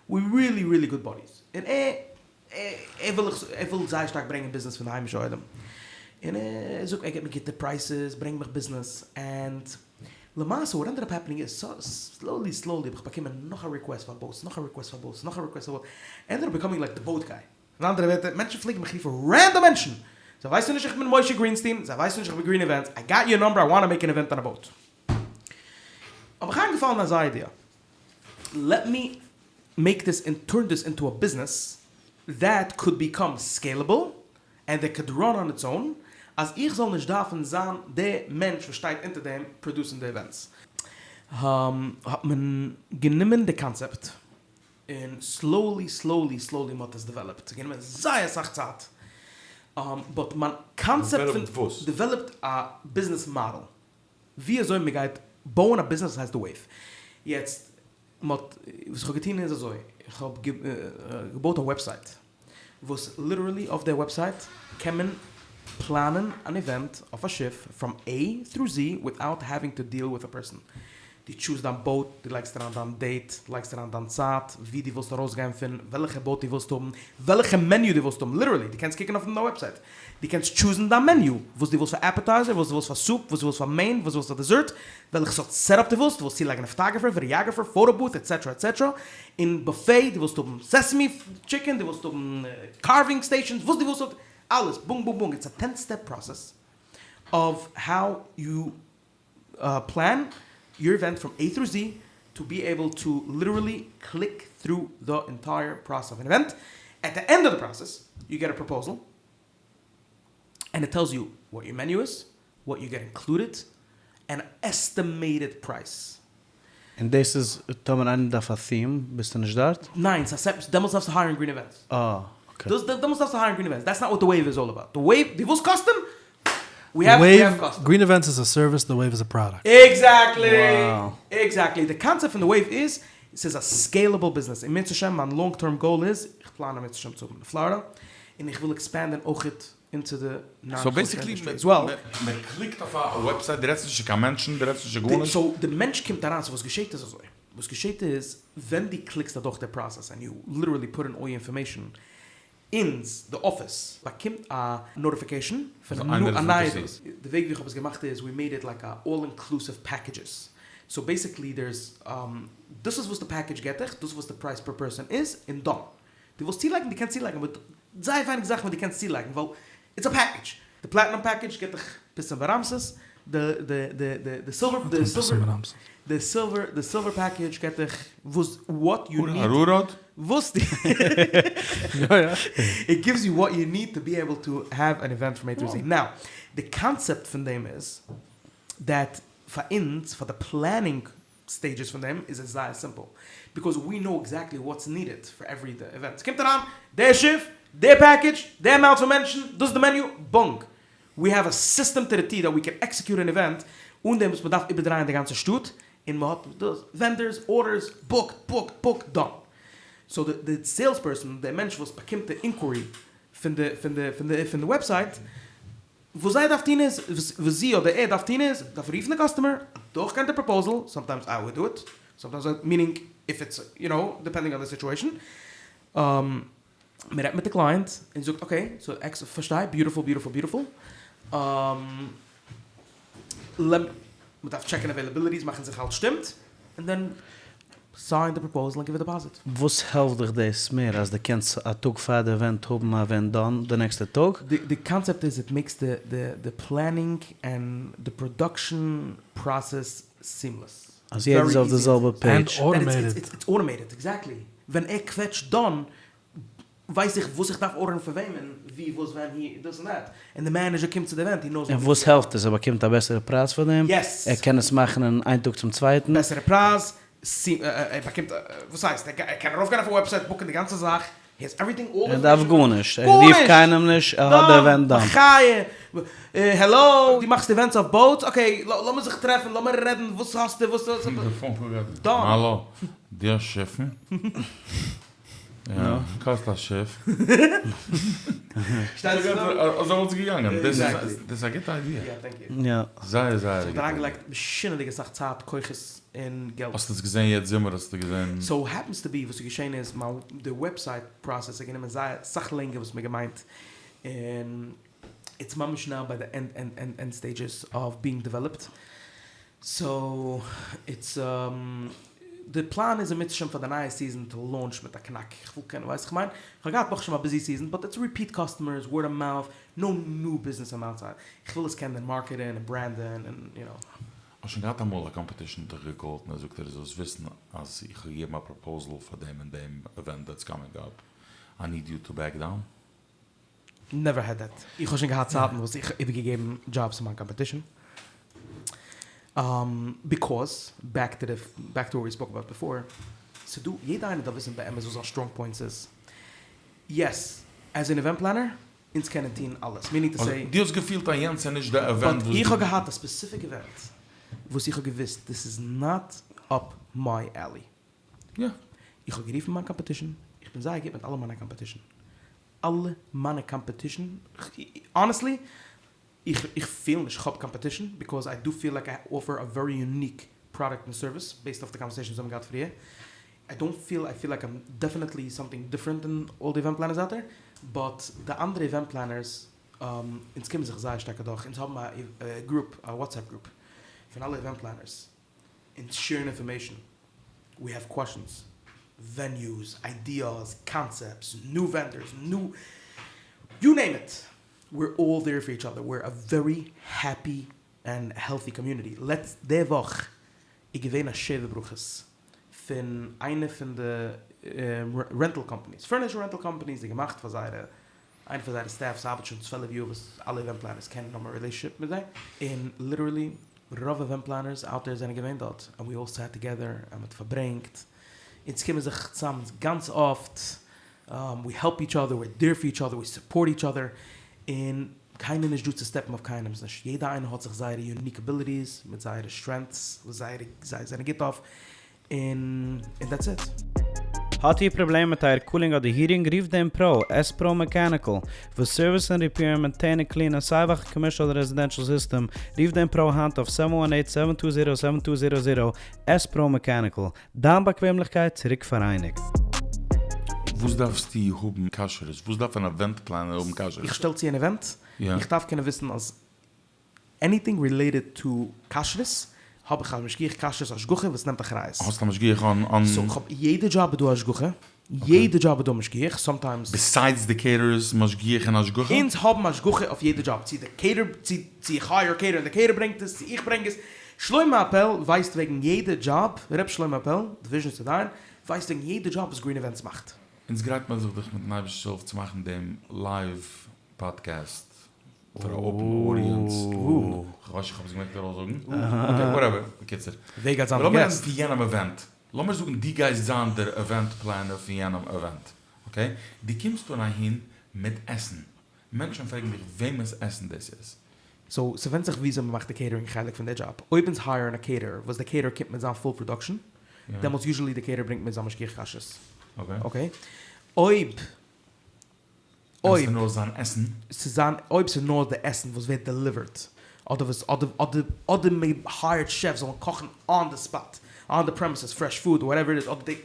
ווי ריעלי ריעלי גוד באדיס. און ער. ער וויל ער וויל זייער שטארק ברענגען ביזנעס פון די היימישע עולם, און ער זאגט ער געבט מיר גוטע פרייסעס, ברענג מיך ביזנעס, ענד למעשה וואט ענדעד אפ העפענינג איז, סלאולי סלאולי האב איך באקומען נאך א ריקוועסט פאר באוטס, נאך א ריקוועסט פאר באוטס, נאך א ריקוועסט פאר באוטס, ענדעד אפ ביקאמינג לייק די באוט גיי. אין אנדערע ווערטער, מענטשן פלעגן מיך רופן, רענדאם מענטשן! זיי ווייסן נישט איך בין משה גרינסטין, זיי ווייסן נישט איך בין גרין איווענטס, איי גאט יור נאמבער איי וואנט טו מעיק ען איווענט אן א באוט. האב איך איינגעפאלן אזא איידיע, לעט מי מעיק דיס און טורן דיס אינטו א ביזנעס דעט קוד ביקאם סקעילעבל ענד דעט קוד ראן אן איטס און, אז איך זאל נישט דארפן זיין די מענטש וואס שטייט אונטער דעם פראדוסן די איווענטס. האט מען גענומען די קאנצעפט און סלאולי סלאולי סלאולי מ'האט עס דעוועלאפט, ס'האט גענומען זייער אסאך צייט, באט מיין קאנצעפט פון. דעוועלאפט וואס? דעוועלאפט א ביזנעס מאדעל ווי אזוי מ'גייט בויען א ביזנעס וואס הייסט די וועיוו. יעצט מ'האט, וואס איך האב געטון איז אזוי, איך האב געבויט א וועבסייט וואס ליטערלי אויף די וועבסייט קען מען פלאנען אן איווענט אויף א שיף פראם עי טרו זי וויטאוט העווינג טו דיעל וויט א פערסאן. דו טשוזט דיין באוט, דו לייגסט אריין דיין דעיט, דו לייגסט אריין דיין צייט, וואו דו ווילסט ארויסגיין פון, וועלכע באוט דו ווילסט האבן, וועלכע מעניו דו ווילסט האבן, ליטערלי דו קענסט קוקן אויף די וועבסייט, דו קענסט טשוזן דיין מעניו, וואס דו ווילסט פאר עפעטייזער, וואס דו ווילסט פאר סופ, וואס דו ווילסט פאר מעין, וואס דו ווילסט פאר דעזערט, וועלכע סארט סעטאפ דו ווילסט, דו ווילסט צולייגן א פאטאגרעפער, ווידעאגרעפער, פאטא בוט, עטסעטרא עטסעטרא, און בופעי, דו ווילסט האבן סעסעמי טשיקען, דו ווילסט האבן קארווינג סטעישאנס, וואס דו ווילסט האבן, אלעס, בונג בונג בונג, איטס א טען סטעפ פראסעס אוו האו יו פלען יור איווענט פראם עי טרו זי, טו בי עיבל טו ליטערלי קליק טרו די ענטייער פראסעס אוו ען איווענט, עט די ענד אוו די פראסעס יו געט א פראפאוזעל ענד איט טעלס יו וואט יור מעניו איז, וואט יו געט אינקלודעד, ענד עסטימעיטעד פרייס. און דאס איז טאמער איינער דארף א theme ביסטו נישט דארט? ניין, ס'איז א סעפ, דעמאלטס דארפסטו הייערן גרין איווענטס. אה, אקעי. דאס דעמאלטס דארפסטו הייערן גרין איווענטס, דעטס נאט וואט די וועיוו איז אלל אבאוט. די וועיוו, דו ווילסט קאסטום? ווי העוו ווי העוו קאסטום. גרין איווענטס איז א סערוויס, די וועיוו איז א פראדוקט. עקזעקטלי! עקזעקטלי! די קאנצעפט פון די וועיוו איז, ס'איז א סקעילעבל ביזנעס, אם ירצה השם מיין לאנג טערם גאול איז, איך פלאן אם ירצה השם צו האבן אין פלארידא, און איך וויל עקספענדען אויכעט אינטו די נאן סאו קאושער בעסיקלי אינדוסטרי עז וועל. מען קליקט אויף א וועבסייט דו רעדסט נישט צו קיין מענטשן דו רעדסט נישט צו גארנישט. סאו די מענטש קומט אריין סאו וואס געשעט איז אזוי וואס געשעט איז ווען דו קליקסט אדורך די פראסעס ענד יו ליטערלי פוט אין אלל יור אינפארמעישן אונז די אפיס באקומט א נאטיפיקעישן פון א נייע די וועג ווי איך האב עס געמאכט איז ווי מעיד איט לייק א אלל אינקלוסיוו פעקעדזשעס סאו בעסיקלי דערס דאס איז וואס די פעקעדזש געט דיך דאס איז וואס די פרייז פער פערסאן איז און דאן דו ווילסט צולייגן דו קענסט צולייגן אבער זייער ווייניג זאכן וואס דו קענסט צולייגן ווייל איטס א פעקעדזש. די פלעטינום פעקעדזש גיבט דיך פיתום ורעמסס, די די די די די סילווער די סילווער די סילווער די סילווער פעקעדזש גיבט דיך וואס וואט יו ניד אראראט? וואס די איט גיווס יו וואט יו ניד טו בי עיבל טו העוו ען איווענט פראם עי טו זי. נאו די קאנצעפט פון דעם איז דעט פאר אונז פאר די פלענינג סטעידזשעס פון דעם איז עס זייער סימפל, ביקאוז ווי נאו עקזעקטלי וואטס נידעד פאר עווערי איווענט, ס'קומט אריין די שיף, די פעקעדזש, די אמאונט פון מענטשן, דאס איז די מעניו, בונג! ווי העוו א סיסטעם טו די טי דעט ווי קען עקסעקיוט אן איווענט אן דעם וואס מ'דארף איבערדרייען די גאנצע שטאט, און מ'האט דאס, ווענדארס, ארדערס, בוקד, בוקד, בוקד, דאן. סאו די סעילס פערסאן, די מענטש וואס באקומט די אינקווירי פון די פון די פון די פון די וועבסייט, וואס זיי דארף טון איז, וואס זי אדער ער דארף טון איז, דארף רופן די קאסטומער, דורכגיין די פראפאוזעל, סאמטיימס איי וואלד דו איט, סאמטיימס איי, מינינג איף איטס, יו נאו, דיפענדינג אן די סיטועשאן, מען רעדט מיט די קלייענט, און זאגט אקעי, סאו עקס, פארשטיי, ביוטיפול ביוטיפול ביוטיפול, מען דארף טשעקן עוועילעביליטיס, מאכן זיכער אלעס שטימט, און דען סיין די פראפאוזעל און גיוו א דעפאזיט. וואס העלפט דיך דאס מער אז דו קענסט א טאג פאר די עווענט האבן א עווענט דאן די נעקסטע טאג? די קאנצעפט איז איט מעיקס די די פלענינג ענד די פראדאקשען פראסעס סימלעס. אז יעדער איז אויף די זעלבע פעידזש. ענד אוטאמעיטעד. איטס אוטאמעיטעד עקזעקטלי. ווען ער קוועטשט דאן ווייס איך וואס איך דארף ארדערן פון וועמען, ווי, וואס, ווען, הי, דאס און דעט, און די מענעדזשער קומט צו די עווענט, הי נאוס און וואס העלפט עס? ער באקומט א בעסערע פרייז פאר דעם? יעס! ער קען עס מאכן אין איין טאג צום צווייטן? בעסערע פרייז, ער באקומט, וואס הייסט, ער קען ארויפגיין אויף א וועבסייט, בוקן די גאנצע זאך, הי העז עווריטינג, אלל די ער דארף אינפארמעישאן, גארנישט, ער רופט קיינעם נישט, ער האט די עווענט דאן. מחיה! העלא, דו מאכסט איווענטס אויף באוטס? אקעי, לאמיר זיך טרעפן, לאמיר רעדן, וואס האסטו, וואס, דאן. האלא, דו האסט שיפן? יא, קאסט א שיף. שטייסט דא? אזוי וואלט עס געגאנגען. דאס איז א גוטע איידיע. יא, טענק יו. יא. זייער זייער א גוטע איידיע. ס'האט אריינגעלייגט משונה'דיג אסאך צייט, כוחות און געלט. האסט עס געזען יעצט זומער האסטו געזען? סאו העפענס טו בי וואס איז געשען איז מיין די וועבסייט פראסעס האט גענומען זייער סאך לענגער וואס מ'האט געמיינט און איטס ממש נאו ביי די ענד ענד ענד ענד סטעידזשעס אוו בינג דעוועלאפד סאו איטס די פלאן איז אם ירצה השם פאר די נייע סיזען טו לאונטש מיט א קנאק איך וויל קענען ווייסט איך מיין איך האב געהאט ברוך השם א ביזי סיזען באט איטס ריפיעט קאסטומערס ווארד אוו מאוט נאו ניו ביזנעס פראם אוטסייד איך וויל עס קענען מארקעטען און ברענדען און יו נאו. האסט שוין געהאט אמאל א קאמפעטישן האט דיך געקאלט און ער זאגט דיר זאלסט וויסן אז איך האב געגעבן א פראפאוזעל פאר דעם און דעם עווענט דעטס קאמינג אפ איי ניד יו טו בעק דאון? נעווער העד דעט. איך האב שוין געהאט צייטן וואס איך האב איבערגעגעבן דזשאבס צו מיין קאמפעטישן. ביקאוז, בעק טו די, בעק טו וואט ווי ספאוק אבאוט ביפאר, ס'דא, יעדע איינער דארף וויסן באמת וואס זיין סטראנג פוינטס איז. יעס, עז ען איווענט פלענער, אונז קענען טון אלעס. מינינג טו סעי. דו האסט געפילט אז יענץ איז נישט די עווענט באט וואס איך דו. האב געהאט א ספעסיפיק עווענט וואס איך האב געוויסט דיס איז נאט אפ מיי עלי. יא. איך האב גערופן מיין קאמפעטישן, איך בין זייער גוט מיט אלע מיינע קאמפעטישן. אלע מיינע קאמפעטישן, האנעסטלי, איך איך פיל נישט כ'האב קאמפעטישן, ביקאוז איי דו פיל לייק איי אפער א ווערי יוניק פראדוקט און סערוויס, בעיסד אויף די קאנווערסעישאנס וואס מיר האבן געהאט פריער, איי דאנט פיל, איי פיל לייק איים דעפענעטלי סאמטינג דיפרענט דען אלל די איווענט פלענערס אוט דער, באט די אנדערע איווענט פלענערס, אונז קומען זיך זייער שטארק אדורך, אונז האבן א גרופ, א וואטסעפפ גרופ, פון אלע איווענט פלענערס, אונז שעירן אינפארמעישן, ווי העוו קוועשאנס, וועניוס, איידיעס, קאנסעפטס, ניו ווענדארס, ניו, יו נעים איט, וויר אלל דעיר פאר איטש אדער, וויר א ווערי העפי ענד העלטי קאמיוניטי, לעצט די וואך איז געווען א שבע ברכות פון איינע פון די רענטל קאמפאניס, פורניטשער רענטל קאמפאניס, זיי געמאכט פאר זייערע איינע פון זייערע סטעף ס'ארבעט שוין צוועלף יאר וואס אלע איווענט פלענערס קענען האבן א רילעישאנשיפ מיט זיי, און ליטערלי רוב איווענט פלענערס אוט דער זענען געווען דארט, ענד ווי אלל סעט טוגעדער און מ'האט פארברענגט, אונז קומען זיך צאם גאנץ אפט, ווי העלפ איטש אדער, וויר דעיר פאר איטש אדער, ווי סופארט איטש אדער, און קיינער נישט דא צו סטעפן אויף קיינעמס נישט, יעדע איינער האט זיך זייערע יוניק אביליטיס מיט זייערע סטרענטס וואס זייערע זיי זענען גוט אויף, און און דעטס איט. האט איר פראבלעמען מיט אייער קולינג אדער היטינג? רופט דעם פרא, עס פרא מעקעניקל, וואס סערוויסן, ריפעירן, מעינטעינען און קלינען סיי וועלכע קאמערשל אדער רעזידענשל סיסטעם, רופט דעם פרא היינט אויף סעווען וואן עיט סעווען טו זירא סעווען טו זירא זירא, עס פרא מעקעניקל, דיין באקוועמליכקייט צוריק פאראייניגט. וואס דארפסטו האבן כשרות? וואס דארף אן עווענט פלענער האבן כשרות? איך שטעל צו אן עווענט, איך דארף קענען וויסן אז עניטינג רילעיטעד טו כשרות האב איך א משגיח כשרות השגחה וואס נעמט אחריות. האסט א משגיח אן אן. סאו כ'האב יעדע דזשאב איז דא השגחה, יעדע דזשאב איז דא משגיח, סאמטיימס. ביסיידס די קעיטערערס משגיח און השגחה? אונז האבן השגחה אויף יעדע דזשאב, צו די קעיטער צו צו איך הייער קעיטער און די קעיטער ברענגט עס, צו איך ברענג עס, שלמה אפעל ווייסט וועגן יעדע דזשאב, ר' שלמה אפעל, די וויזשניצער דיין, ווייסט וועגן יעדע דזשאב וואס גרין איווענטס מאכט. אונז גרייט מיר זיך דאך מיטן אייבערשטנ'ס הילף צו מאכן דעם לייוו פאדקעסט פאר א אפען אודיענס, כ'ווייס נישט כ'האב עס געמעגט ארויס זאגן, אקעי וואטעווער, בקיצור. ווער גייט זיין די לאמיר רעדן געסט? פון יענעם עווענט, לאמיר זאגן דו גייסט זיין דער עווענט פלענער פון יענעם עווענט, אקעי? דו קומסט אן אהין מיט עסן, מענטשן פרעגן דיך וועמענס עסן דאס איז. סאו ס'ווענדט זיך וויאזוי מ'מאכט די קעיטערינג חלק פון די דזשאב. אויב אונז הייערן א קעיטערער וואס די קעיטערער קומט מיט זיין פול פראדאקשען, דעמאלטס יוזשעלי די קעיטערער ברענגט מיט זיין משגיח כשרות. אקעי. אויב אויב ס'איז נאר זיין עסן. ס'איז זיין, אויב ס'איז נאר די עסן וואס ווערט דעליווערט, אדער וואס, אדער אדער אדער מ'הייערט שעפס זאלן קאכן אן די ספאט, אן די פרעמיסעס, פרעש פוד, וואטעווער איט איז, אדער די,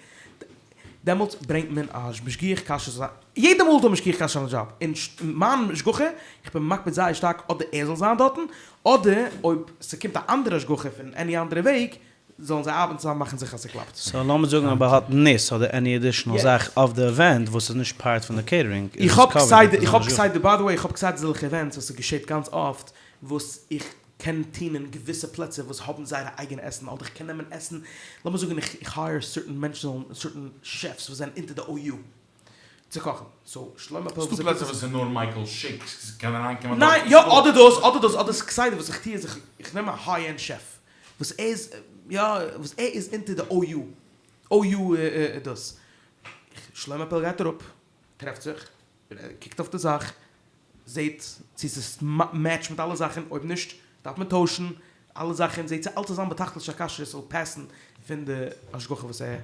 דעמאלטס ברענגט מען א משגיח כשרות, יעדע מאל איז דא משגיח כשרות אן די דזשאב, און מיין השגחה, איך בין מקפיד זייער שטארק אדער ער זאל זיין דארטן, אדער אויב ס'קומט א אנדערע השגחה פון עני אנדערע וועג, זאלן זיי ארבעטן צוזאמען מאכן זיכער אז ס'קלאפט. סאו לאמיר זאגן אויב ער האט ניס אדער עני עדישענעל זאך אויף די עווענט וואס איז נישט פארט פון די קעיטערינג איז איך עס האב קאווערד כסדר, מיט איך האב זיין השגחה. כסדר, ביי די וועי איך האב כסדר אזעלכע עווענטס וואס ס'געשעט גאנץ אפט וואס איך קען טון אין געוויסע פלעצער וואס האבן זייערע אייגענע עסן אדער איך קען נעמען עסן, לאמיר זאגן איך איך הייער סערטען מענטשן זאלן סערטען שעפס וואס זענען אונטער די OU צו קאכן, סאו שלמה אפעל ס'דא פלעצער וואס איז נאר מייקל שיק קען אריינקומען ניין דארט. יא אדער דאס אדער דאס אדער כסדר וואס איך טוה איז איך איך נעם א היי ענד שעף וואס ער איז יא וואס ער איז אונטער די OU OU דאס שלמה אפעל גייט אראפ טרעפט זיך קוקט אויף די זאך זעהט צו ס'איז מעטש מיט אלע זאכן אויב נישט דארף מען טוישן אלע זאכן זעהט צו אלץ זאל זיין בתכלית הכשרות ס'זאל פעסן פון די השגחה וואס ער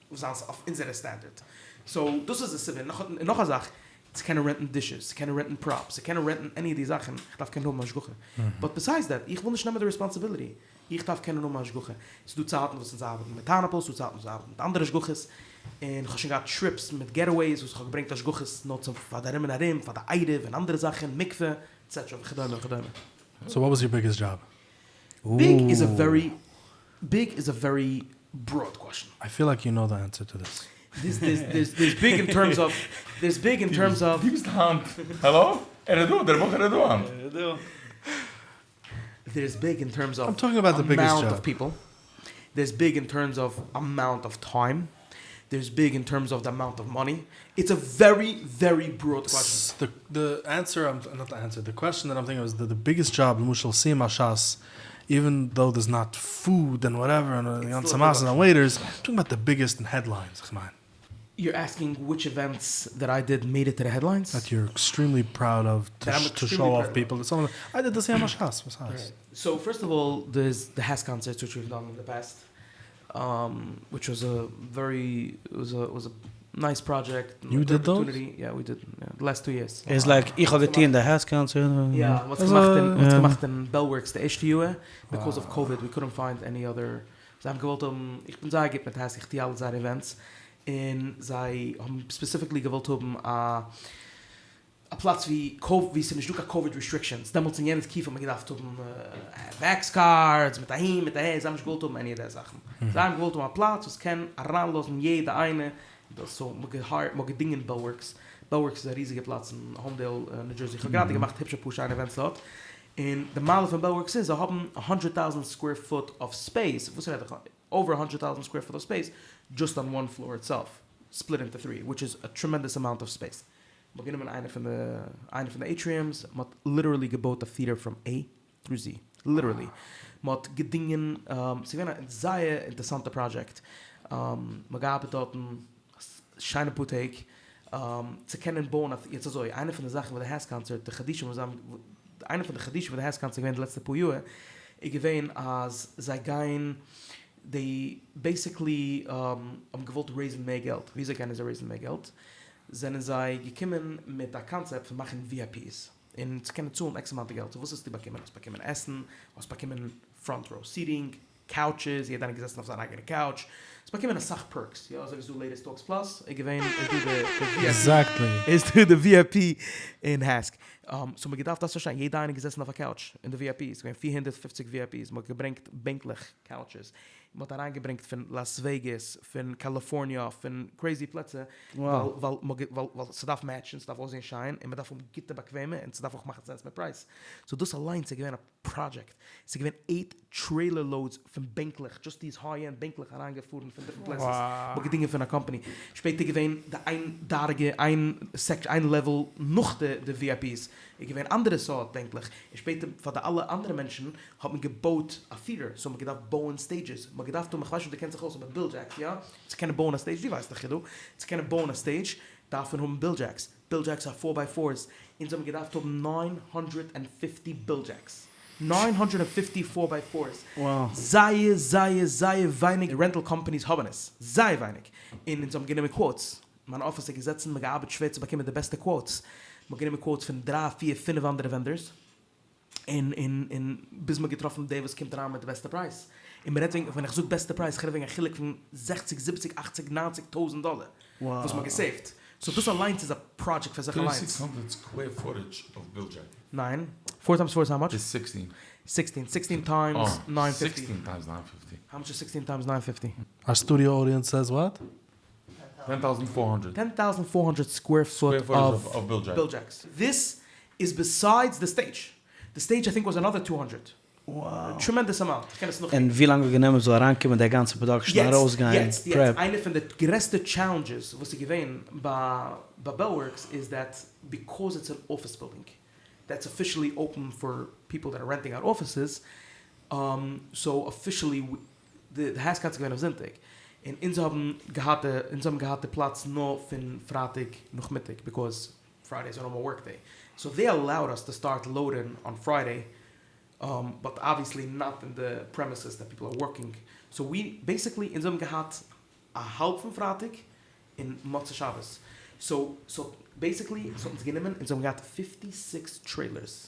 וואס זיינס אויף אונזערע סטענדערט. סאו דאס איז די סיבה, און נאך א זאך, צו קענען רענטן דישעס, צו קענען רענטן פראפס, צו קענען רענטן עני אוו די זאכן, איך דארף קענען האבן השגחה. באט ביסיידס דעט, איך וויל נישט נעמען די רעספאנסיביליטי, איך דארף קענען האבן השגחה. ס'איז דא צייטן וואס אונז ארבעטן מיט פיינעפל, ס'איז דא צייטן וואס אונז ארבעטן מיט אנדערע השגחות, און כ'האב שוין געהאט טריפס מיט געטעוועיס וואס איך האב געברענגט השגחות נאר צו פאר די ארום און ארום, פאר די עירוב און אנדערע זאכן, מקווה, עטסעטרא וכדומה וכדומה. סאו וואט וואס יור ביגעסט דזשאב? ביג איז א ווערי ביג איז א ווערי בראד קוועשאן. איי פיל לייק יו נאו די ענסער טו דיס. דערס דערס דערס ביג אין טערמס אוו דערס ביג אין טערמס אוו. דו ביסט היינט העלא? ער איז דא, דער בחור איז דא היינט. דערס ביג אין טערמס אוו איים טאלקינג אבאוט די ביגעסט אמאונט דזשאב. אוו פיפל, דערס ביג אין טערמס אוו אמאונט אוו טיים, דערס ביג אין טערמס אוו די אמאונט אוו מאני, איטס א ווערי ווערי בראד קוועשאן. די ענסער, נאט די ענסער, די קוועשאן דעט איים טינקינג אוו איז די ביגעסט דזשאב למשל סיום הש"ס, איווען דאו דערס נאט פוד ענד וואטעווער און די גאנצע מעשה און וועיטערס, איים טאלקינג אבאוט די ביגעסט אין העדליינס איך מיין. יור עסקינג וויטש איווענטס דעט איי דיד מעיד איט טו די העדליינס? דעט יור עקסטרימלי פראוד אוו טו שאו אףף פיפל, איי דיד די סיום הש"ס, וואס הייסט? סאו פירסט אוו אלל דערס די העס קאנצערטס וויטש ווי'וו דאן אין די פאסט, וויטש וואס א ווערי וואס א וואס א נייס פראדזשעקט. יו דיד דאוז? יא ווי דיד, די לעסט טו יערס. איז לייק איך האב געטוען די העס קאנצערט. יא, מ'האט עס געמאכט אין, מ'האט עס געמאכט אין בעלווארקס די ערשטע יאר, ביקאוז אוו קאוויד ווי קודנט פיינד עני אדער, זיי האבן געוואלט האבן, איך בין זייער גוט מיט העס איך טוה אלע זייערע איווענטס, און זיי האבן ספעסיפיקלי געוואלט האבן א א פלאץ ווי ווי ס'איז נישטא קיין קאוויד רעסטריקשענס, דעמאלטס אין יענע תקופה האט מען געדארפט האבן וועקס קארדס מיט אהין מיט אהער, זיי האבן נישט געוואלט האבן עני אוו די זאכן, זיי האבן געוואלט האבן א פלאץ וואס קען אריינלאזן יעדע איינע, דאס סאו מ'האט געהייערט מ'האט געדינגען בעלווארקס, בעלווארקס איז א ריזיגע פלאץ אין האומדעיל ניו דזשערסי, כ'האב גראדע געמאכט היפש אפאר שיינע איווענטס דארט, און די מעלה פון בעלווארקס איז זיי האבן א הונדרעט טאוזענט סקווער פוט אוו ספעיס, וואס רעד איך אווער א הונדרעט טאוזענט סקווער פוט אוו ספעיס דזשאסט אן וואן פלאר איטסעלף, ספליט אינטו טרי, וויטש איז א טרעמענדעס אמאונט אוו ספעיס. מ'האט גענומען איינע פון די איינע פון די עיטריעמס, מ'האט ליטערלי געבויט א טיעטער פראם עי טרו זי, ליטערלי. מ'האט געדינגען, ס'איז געווען א זייער אינטערסאנטע פראדזשעקט, מ'האט געארבעט דארטן שיינע פאר טעג, צו קענען בויען א, יעצט אזוי, איינע פון די זאכן וואס די העס קאנצערט, די חידושים וואס זיי האבן, איינע פון די חידושים וואס די העס קאנצערט איז געווען די לעצטע פאר יאר, איז געווען אז זיי גייען, דעי בעיסיקלי האבן געוואלט רעיזן מער געלט, וויאזוי קענען זיי רעיזן מער געלט? זענען זיי געקומען מיט א קאנצעפט פון מאכן ווי איי פי'ס, און צו קענען צאלן עקס אמאונט געלט, סאו וואס האסטו באקומען? האסט באקומען עסן, האסט באקומען פראנט ראו סיטינג, קאוטשעס, יעדער איינער געזעסן אויף זיין אייגענע קאוטש, האסט באקומען אסאך פערקס, יא אזוי ווי ס'איז דא לעיטעסט טאלקס פלאס, איז געווען איז דא די ווי איי פי, איז דא די ווי איי פי אין העסק, סאו מ'האט געדארפט דאס פארשטיין, יעדער איינער געזעסן אויף א קאוטש אין די ווי איי פי, ס'איז געווען 450 ווי איי פי'ס, מ'האט געברענגט בענקלעך, קאוטשעס, מ'האט אריינגעברענגט פון לאס וועגאס, פון קאליפארניע, פון קרעזי פלעצער, ווייל ווייל ס'דארף מעטשן, ס'דארף אויסזען שיין, און מ'דארף האבן גוטע באקוועמע, און ס'דארף אויך מאכן סענס מיט פרייז. סאו דאס אליינס איז געווען א פראדזשעקט. ס'איז געווען עיט טרעילער לאודס פון בענקלעך, דזשאסט דיז היי ענד בענקלעך אריינגעפארן פון דיפרענט פלעיסעס, מ'האט געדינגען פון א קאמפאני. שפעטער געווען די איין דרגה, איין סעקשאן, איין לעוועל נאך די ווי איי פי'ס, איז געווען אנדערע סארט בענקלעך, און שפעטער פאר די אלע אנדערע מענטשן האט מען געבויט א טיעטער, סאו מ'האט געדארפט בויען סטעידזשעס, מ'האט געדארפט האבן, כ'ווייס נישט אויב דו קענסט זיך אויס מיט ביל דזשעקס, יא? צו קענען בויען א סטעידזש, דו ווייסט דאך דא, צו קענען בויען א סטעידזש דארף מען האבן ביל דזשעקס, ביל דזשעקס אר פאר ביי פארס, אונז האבן געדארפט האבן ניין הונדרעט ענד פיפטי ביל דזשעקס, ניין הונדרעט ענד פיפטי פאר ביי פארס, זייער זייער זייער ווייניג רענטל קאמפאניס האבן עס, זייער ווייניג, און אונז האבן גענומען קוואוטס, מיין אפיס איז געזעצן, מ'האט געארבעט שווער צו באקומען די בעסטע קוואוטס, מ'האט גענומען קוואוטס פון דריי פיר פינף אנדערע ווענדארס, און און און ביז מ'האט געטראפן דער וואס קומט אריין מיט די בעסטע פרייז, און מ'רעדט וועגן, ווען איך זאג בעסטע פרייז, איך רעד וועגן א חילוק פון זעכציג זיבעציג אכציג ניינציג טויזנט דאלער וואס מ'האט געסעיווט, סאו דאס אליינס איז א פראדזשעקט פאר זיך אליינס. טערטי סיקס הונדרעט סקווער פוטעדזש אוו ביל דזשעק. ניין, פאר טיימס פאר איז האו מאטש? איז סיקסטין. סיקסטין, סיקסטין טיימס ניין פיפטי. סיקסטין טיימס ניין פיפטי. האו מאטש איז סיקסטין טיימס ניין פיפטי? אר סטודיאו אודיענס סעיז וואט? טען טאוזענט פאר הונדרעט. טען טאוזענט פאר הונדרעט סקווער פוט אוו ביל דזשעקס. דיס איז ביסיידס די סטעידזש. די סטעידזש איי טינק וואס אנאדער טו הונדרעט. טרעמענדעס אמאונט. איך קען עס נאכקוקן. און ווי לאנג האט גענומען ס'זאל אריינקומען דער גאנצע פראדאקשען ארויסגיין יעצט, יעצט, פרעפ? איינע פון די גרעסטע טשעלענדזשעס וואס איז געווען ביי בעלווארקס איז דעט ביקאוז איטס אן אפיס בילדינג דעטס אפישעלי אפען פאר פיפל דעט אר רענטינג אוט אפיסעס סאו אפישעלי די העסק איז געווען אויף זונטאג, און אונז האבן געהאט די, אונז האבן געהאט די פלאץ נאר פון פרייטאג נאכמיטאג, ביקאוז פריידעי איז א נארמאל ווארק דעי, סאו דעי אלאוד אס טו סטארט לאודינג אן פריידעי, באט אבוויעסלי נאט אין די פרעמיסעס דעט פיפל אר ווארקינג, סאו ווי בעיסיקלי אונז האבן געהאט א האלב פון פרייטאג. און מוצאי שבת. סאו סאו בעיסיקלי ס'האט אונז גענומען אונז האבן געהאט פיפטי סיקס טרעילערס,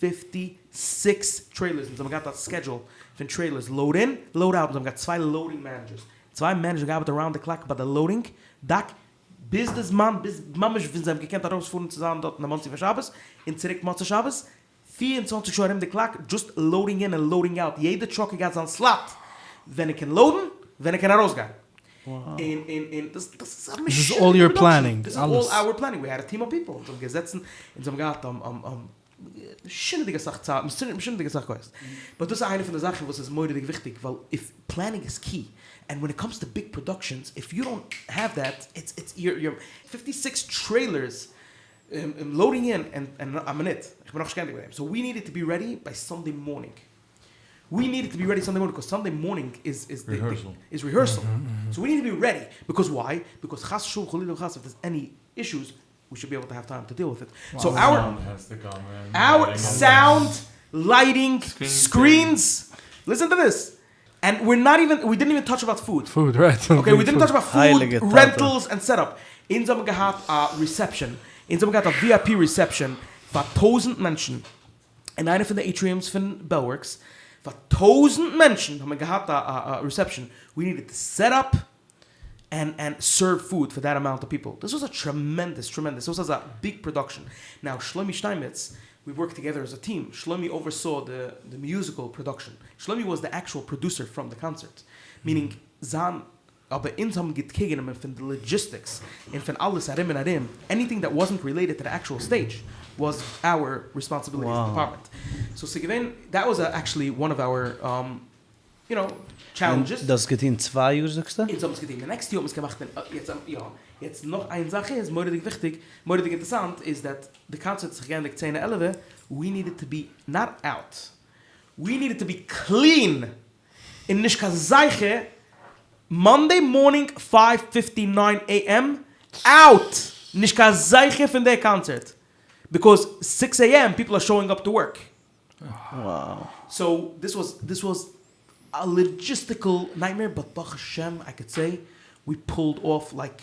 פיפטי סיקס טרעילערס, אונז האבן געהאט א סקעדזשול פון טרעילערס לאוד אין לאוד אוט, אונז האבן געהאט צוויי לאודינג מענעדזשערס, צוויי מענעדזשערס געארבעט אראונד די קלאק ביי די לאודינג דאק ביז די זמן ביז ממש ווען זיי האבן געקענט ארויספארן צו זיין דארט אין מאנסי פאר שבת און צוריק מוצאי שבת, 24 שעה ארום די קלאק דזשאסט לאודינג אין און לאודינג אוט, יעדע טראק האט געהאט זיין סלאט ווען ער קען לאודן ווען ער קען ארויסגיין, און און און דאס דאס איז א משוגענע פראדאקשען, דאס איז אלל אווער פלענינג, ווי העד א טיעם אוו פיפל, אונז האבן געזעצן אונז האבן געהאט משונה'דיג אסאך צייט, משונה'דיג אסאך כוחות, באט דאס איז איינע פון די זאכן וואס איז מורא'דיג וויכטיג, ווייל איף פלענינג איז קי, ענד ווען איט קאמס טו ביג פראדאקשענס, איף יו דאנט העוו דעט, איטס איטס יור יור פיפטי סיקס טרעילערס לאודינג אין און א מינוט, איך בין נאכנישט געענדיגט מיט דעם, סאו ווי נידעד טו בי רעדי ביי סאנדעי מארנינג, ווי נידעד טו בי רעדי סאנדעי מארנינג ביקאוז סאנדעי מארנינג איז איז די איז ריהערסעל, סאו ווי ניד טו בי רעדי, ביקאוז וויי? ביקאוז חס ושלום חלילה וחס איף דערס עני אישוס ווי שוד בי עיבל טו העוו טיים טו דיעל וויט איט, סאו אווער אווער סאונד, לייטינג, סקרינס, ליסען טו דיס, ענד וויר נאט איווען, ווי דידנט איווען טאטש אבאוט פוד. פוד, רייט. אקעי, ווי דידנט טאטש אבאוט פוד, רענטעלס ענד סעטאפ. אונז האבן געהאט א ריסעפשאן, אונז האבן געהאט א vip ריסעפשאן פאר טויזנט מענטשן אין איינע פון די עיטריומס פון בעלווארקס, פאר טויזנט מענטשן האבן מיר געהאט א ריסעפשאן, ווי נידעד טו סעט אפ ענד ענד סערוו פוד פאר דעט אמאונט אוו פיפל, דאס וואס א טרעמענדעס טרעמענדעס, דאס וואס א ביג פראדאקשען, נאו שלומי שטיינמעץ, ווי ווארקד טאגעדער עז א טיעם, שלומי אווערסאו די די מיוזיקעל פראדאקשען, שלומי וואס די עקשועל פראדוסער פראם די קאנצערט, מינינג זיין, אבער אונז האבן גוט קעיר גענומען פון די לאגיסטיקס און פון אלעס ארום און ארום, עניטינג דעט וואזענט רילעיטעד טו די עקשועל סטעידזש וואס אווער ריספאנסיביליטי עז א דעפארטמענט, סאו ס'איז געווען, דעט וואס עקשעלי וואן אוו אווער. יו נאו, טשעלענדזשעס. דו האסט געטון צוויי יאר זאגסטו? אונז האבן עס געטון, די נעקסטע יאר האט מען עס געמאכט אין, יעצט יא, יעצט נאך איין זאך איז מורא'דיג וויכטיג, מורא'דיג אינטערסאנט איז דעט די קאנצערט האט זיך געענדיגט צען עלעווע, ווי נידעד טו בי נאט אוט, ווי נידעד טו בי קלין, און נישט קיין זכר, מאנדעי מארנינג פייוו פיפטי ניין עי עם, אוט! נישט קיין זכר פון די קאנצערט, ביקאוז סיקס עי עם פיפל אר שאואינג אפ טו ווארק. סאו דיס וואס דיס וואס א לאגיסטיקעל נייטמעיר באט ברוך השם איי קוד סעי ווי פולד אףף לייק.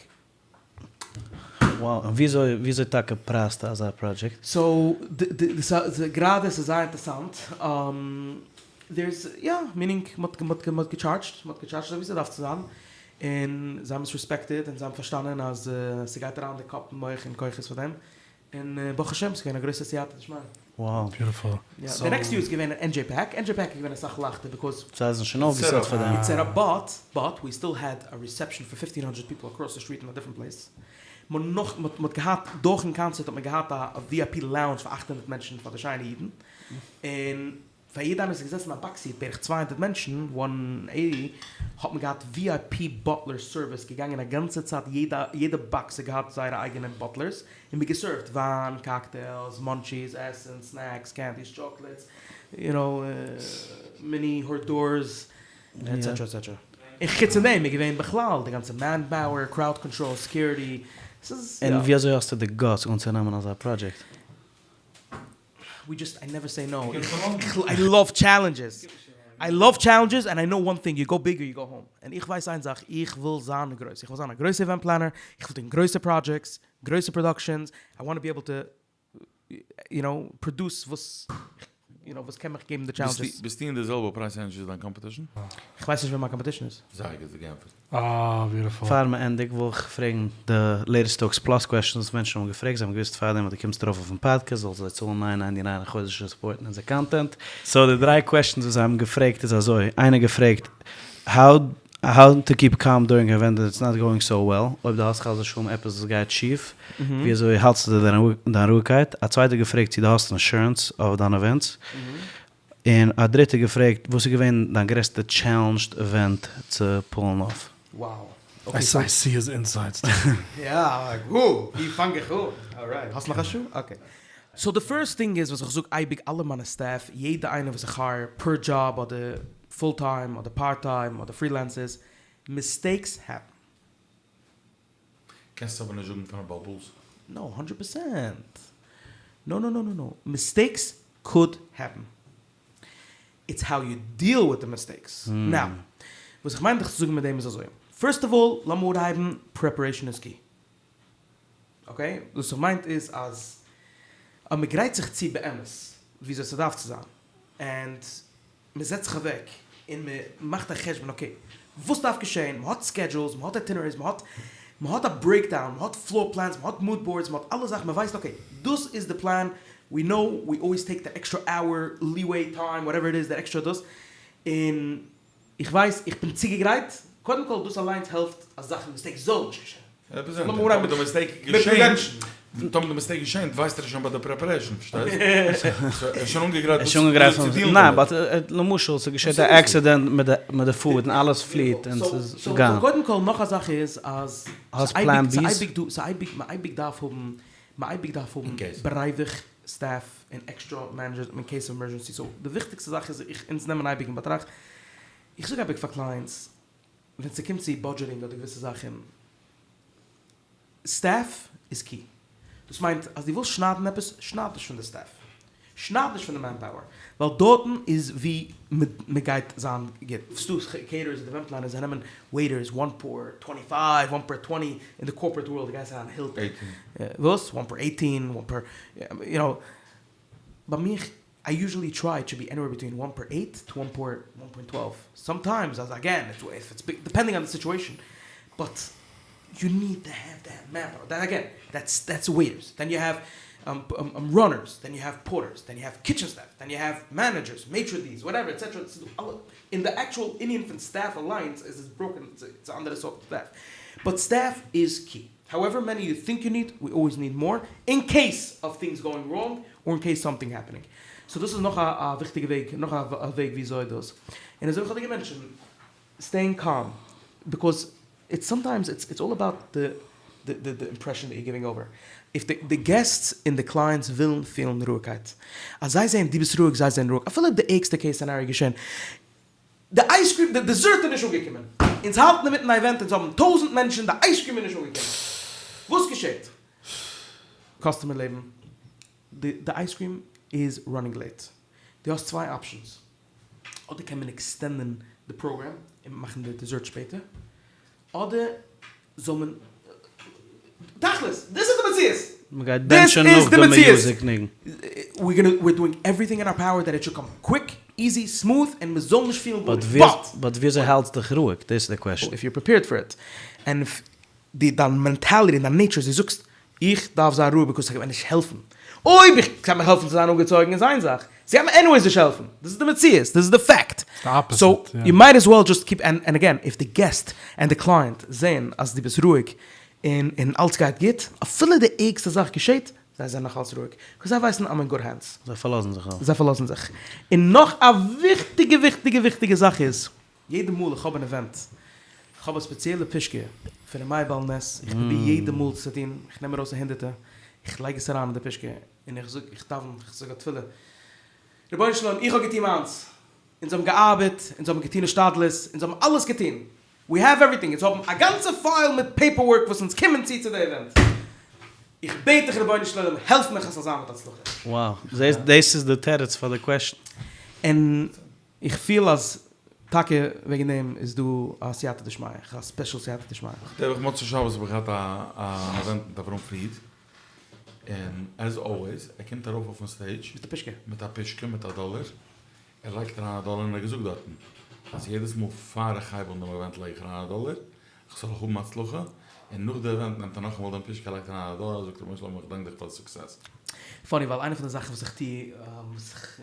Wow, און וויאזוי וויאזוי טאקע פרייזטו אזא פראדזשעקט? סאו די די גראדע ס'איז זייער אינטערסאנט, דערס יא, מינינג מ'האט מ'האט מ'האט געטשארדזשט, מ'האט געטשארדזשט אזוי ווי ס'דארף צו זיין, און זיי האבן עס רעספעקטעד און זיי האבן פארשטאנען אז ס'גייט אריין די קאפ און מח און כוחות פאר דעם, און ברוך השם ס'איז געווען א גרויסע סייעתא דשמיא. Wow. ביוטיפול. יא, די נעקסט יאר איז געווען אין NJ Pack, NJ Pack איז געווען אסאך לייכטער ביקאוז. זיי זענען שוין אויפגעסעט פאר דעם. איטס סעט אפ באט, באט ווי סטיל העד א ריסעפשאן פאר פיפטין האנדרעט פיפל אקראס די סטריט אין א דיפרענט פלעיס. מ'האט נאך, מ'האט געהאט, דורכן קאנצערט האט מען געהאט א VIP לאונדזש פאר אכט הונדערט מענטשן פאר די שיינע אידן, און פאר יעדע איינער וואס איז געזעסן אין א באקס סיעט, בערך צוויי הונדערט מענטשן, וואן עיטי, האט מען געהאט VIP באטלער סערוויס געגאנגען א גאנצע צייט יעדע יעדע באקס האט געהאט זייערע אייגענע באטלערס און מ'האט געסערווט וויין, קאקטעילס, מאנטשיס, עסן, סנעקס, קענדיס, טשאקלעטס, יו נאו, מיני האר דאווערס, עטסעטרא עטסעטרא. און חוץ פון דעם איז געווען בכלל די גאנצע מען פאוער, קראוד קאנטראל, סעקיוריטי, ס'איז יא. און ווי אזוי האסטו די גאטס אנצונעמען אזא פראדזשעקט? ווי דזשאסט איי נעווער סעי נאו, איי לאוו טשעלענדזשעס, איי לאוו טשעלענדזשעס ענד איי נאו וואן טינג יו גאו ביג אר יו גאו האום, און איך ווייס איין זאך איך וויל זיין גרויס, איך וויל זיין א גרויסע איווענט פלענער, איך וויל טון גרויסע פראדזשעקטס, גרויסע פראדאקשענס, איי וואנט טו בי עיבל טו יו נאו פראדוס וואס יו נאו וואס קען מיך געבן די טשעלענדזשעס. ביסטו אין די זעלבע פרייז רעינדזש ווי דיין קאמפעטישן? איך ווייס נישט ווער מיין קאמפעטישן איז. זייער גוט געענטפערט. אה, ביוטיפול. פאר מען ענדיגט וויל איך פרעגן די לעיטעסט טאלקס פלאס קוועסטשענס וואס מענטשן האבן געפרעגט, זיי האבן געוואוסט פארדעם אז דו קומסט ארויף אויפן פאדקעסט זאלן זיי צאלן ניין ניינטי ניין א חודש צו סופארטן אונזער קאנטענט. סאו די דריי קוועסטשענס וואס זיי האבן געפרעגט איז אזוי, איינער געפרעגט האו האו טו קיפ קאם דורינג אן איווענט דעטס נאט גאוינג סאו וועל, אויב דו האסט חס ושלום עפעס וואס גייט שיף, ווי אזוי האלטסטו דיין רואיגקייט? א צווייטער געפרעגט צו דו האסט אינשורענס אויף דיינע איווענטס, און א דריטער געפרעגט וואס איז געווען דיין גרעסטע טשעלענדזש איווענט צו פולן אףף? Wow. איי סי היז אינסיידס טו. יא, לייק וואו, ווי פאנג איך אן? אלרייט, האסט נאך א שעה? אקעי. סאו די פירסט טינג איז וואס איך זאג אייביג אלע מיינע סטעף, יעדע איינער וואס איך הייער פער דזשאב אדער פול טיים אדער פארט טיים אדער פרילענסערס, מיסטעיקס העפן. קענסט אבער נישט זאגן פארן בעל הבית. נאו, האנדרעט פערסענט. נאו נאו נאו נאו נאו. מיסטעיקס קוד העפן. איטס האו יו דיעל וויט די מיסטעיקס. נאו, וואס איך מיין דיך צו זאגן מיט דעם איז אזוי. פירסט אוו אלל לאמיר אנהייבן פרעפערעישאן איז קי. אקעי? וואס איך מיין איז אז אז מען גרייט זיך צו באמת וויאזוי ס'דארף צו זיין ענד מען זעצט זיך אוועק און מען מאכט א חשבון אקעי וואס דארף געשען, מען האט סקעדזשולס, מען האט אייטינעריס, מען האט מען האט א ברעיקדאון, מען האט פלאר פלענס, מען האט מוד באורדס, מען האט אלע זאכן, מען ווייסט אקעי דאס איז די פלאן, ווי נאו ווי אלוועיס טעיק די עקסטרא אווער, ליוועי טיים, וואטעווער איט איז, די עקסטרא דאס, און איך ווייס איך בין צוגעגרייט, קודם כל דאס אליינס העלפט אז זאכן מיסטעיקס זאלן נישט געשען. לאמיר אנהייבן מיט פריווענשאן. טאמער די מיסטעיק געשענט ווייסט ער שוין ביי די פרעפערעישאן, פארשטייסט? סאו ער איז שוין אנגעגרייט וואס צו דילן דערמיט. ניין באט למשל ס'געשעט א עקסידענט מיט די פוד און אלעס פליעט און ס'איז גאן. סאו קודם כל נאך א זאך איז אז האסט פלען בי'ס? ס'אייביג דא, ס'אייביג, מ'אייביג דארף האבן, מ'אייביג דארף האבן בריווח סטעף און עקסטרא מענעדזשערס אין קעיס אוו עמערזשענסי, סאו די וויכטיגסטע זאך איז איך אונז נעמען אייביג אין באטראכט, איך זאג אייביג פאר קלייענטס ווען ס'קומט צו בודזשעטינג אדער געוויסע זאכן, סטעף איז קי. דאס מיינט אז דו ווילסט שניידן עפעס, שנייד נישט פון די סטעף. שנייד נישט פון די מענפאוער. ווייל דארטן איז ווי מ'גייט זיין גוט. ס'דא קעיטערערס און איווענט פלענערס זיי נעמען וועיטערס וואן פער טווענטי פייוו, וואן פער טווענטי, אין די קארפארעט ווארלד דו גייסט אריין הילטאן. וואס? וואן פער עיטין, וואן פער, יו נאו. ביי מיך איי יוזשעלי טריי טו בי עניוועיר ביטווין וואן פער עיט טו וואן פער וואן פוינט טוועלוו, סאמטיימס אז אגעין איף איטס דיפענדינג אן די סיטועשאן, באט יו ניד טו העוו דעט מענפאוער, דען אגעין דעטס דעטס וועיטערס, דען יו העוו ראנערס, דען יו העוו פארטערס, דען יו העוו קיטשען סטעף, דען יו העוו מענעדזשערס, מעיטרע די'ס, וואטעווער עטסעטרא, ס'איז דא אלע, אין די עקטשועל ענין פון סטעף אליינס איז עס בראקען צו אנדערע סארט סטעף, באט סטעף איז קי. האועווער מעני יו טינק יו ניד, ווי אלוועיס ניד מאר, אין קעיס אוו טינגס גאוינג ראנג, אר אין קעיס סאמטינג העפענינג. סאו דאס איז נאך א וויכטיגע וועג, נאך א וועג וויאזוי דאס. און אזוי ווי כ'האב דיר געמענטשענט, סטעיאינג קאם, ביקאוז איטס סאמטיימס איטס איטס אלל אבאוט די די די אימפרעשאן דעט יו גיווינג אווער. איף די די געסטס און די קלייענטס ווילן פילן רואיגקייט. אז זיי זעען דו ביסט רואיג זיי זענען רואיג. אפילו אויב די ערגסטע קעיס סענעריאו געשען. די אייזקריעם, די דעזערט איז נישט אנגעקומען. אונז האלטן אינמיטן א איווענט, אונז האבן טויזענט מענטשן, די אייזקריעם איז נישט אנגעקומען. וואס געשעט? קאסטומער לעבן, די די אייזקריעם איז ראנינג לעיט. דו האסט צוויי אפשענס, אדער קען מען עקסטענדען די פראגרעם און מאכן די דעזערט שפעטער, אדער זאל מען, תכלית, דאס איז די מציאות! מען גייט בענטשען נאך די מיוזיק ניגון. ווי גאנא, ווי דואינג עווריטינג אין אר פאוער דעט איט שוד קאם קוויק, איזי, סמוט, און מען זאל נישט פילן גארנישט, באט! באט וויאזוי האלטסט דיך רואיג? דאס איז די קוועשאן. איף יור פריפעירד פאר איט, ענד איף די דיין מענטעליטי און דיין נעיטשער איז דו זאגסט איך דארף זיין רואיג ביקאוז ס'גייט מיר נישט העלפן, אויב איך קען מיר העלפן צו זיין אנגעצויגן איז איין זאך, ס'גייט מיר עניוועיס נישט העלפן, דאס איז די מציאות, דאס איז די פעקט, סאו יו מייט עז וועל דזשאסט קיפ, ענד אגעין איף די געסט ענד די קלייענט זעען אז דו ביסט רואיג און און אלץ גייט גוט, אפילו די ערגסטע זאך געשעט, זיי זענען נאך אלץ רואיג, ביקאוז זיי ווייסן איים אין גוד הענדס. זיי פארלאזן זיך אויף. זיי פארלאזן זיך. און נאך א וויכטיגע וויכטיגע וויכטיגע זאך איז. יעדע מאל איך האב אן עווענט, איך האב א ספעציעלע פושקע פון ר' מאיר בעל נס, איך פרוביר יעדע מאל צו טון, איך נעם ארויס א הונדערטער, איך לייג עס אריין אין די פושקע, און איך זאג, איך דאוון, איך זאג א תפילה, רבונו של עולם, איך האב געטון מיינס, אונז האבן געארבעט, אונז האבן געטון השתדלות, אונז האבן אלעס געטון, ווי העוו עווריטינג, אונז האבן א גאנצע פייל מיט פעיפער ווארק וואס אונז קומען צו צו די עווענט, איך בעט דיך רבונו של עולם, העלף מיך עס זאל זיין מיט הצלחה. Wow, זעסט, דאס איז די תירוץ פאר די קוועשן. און איך פיל אז טאקע וועגן דעם איז דא א סייעתא דשמיא, א ספעשל סייעתא דשמיא. די וואך מוצאי שבת האב איך געהאט א אן עווענט מיט אברהם פריד, און עז אלוועיס ער קומט ארויף אויפן סטעידזש מיט א פושקע. מיט א פושקע מיט א דאלער, ער לייגט אריין א דאלער און ער האט געזאגט דארטן אז יעדעס מאל פאר איך הייב אן דעם עווענט לייג איך אריין א דאלער, איך זאל האבן הצלחה, און נאך די עווענט נעמט ער נאכאמאל דעם פושקע לייגט אריין א דאלער זאגט רבונו של עולם איך דאנק דיך פאר די סוקסעס. פאני ווייל איינע פון די זאכן וואס איך טוה וואס איך.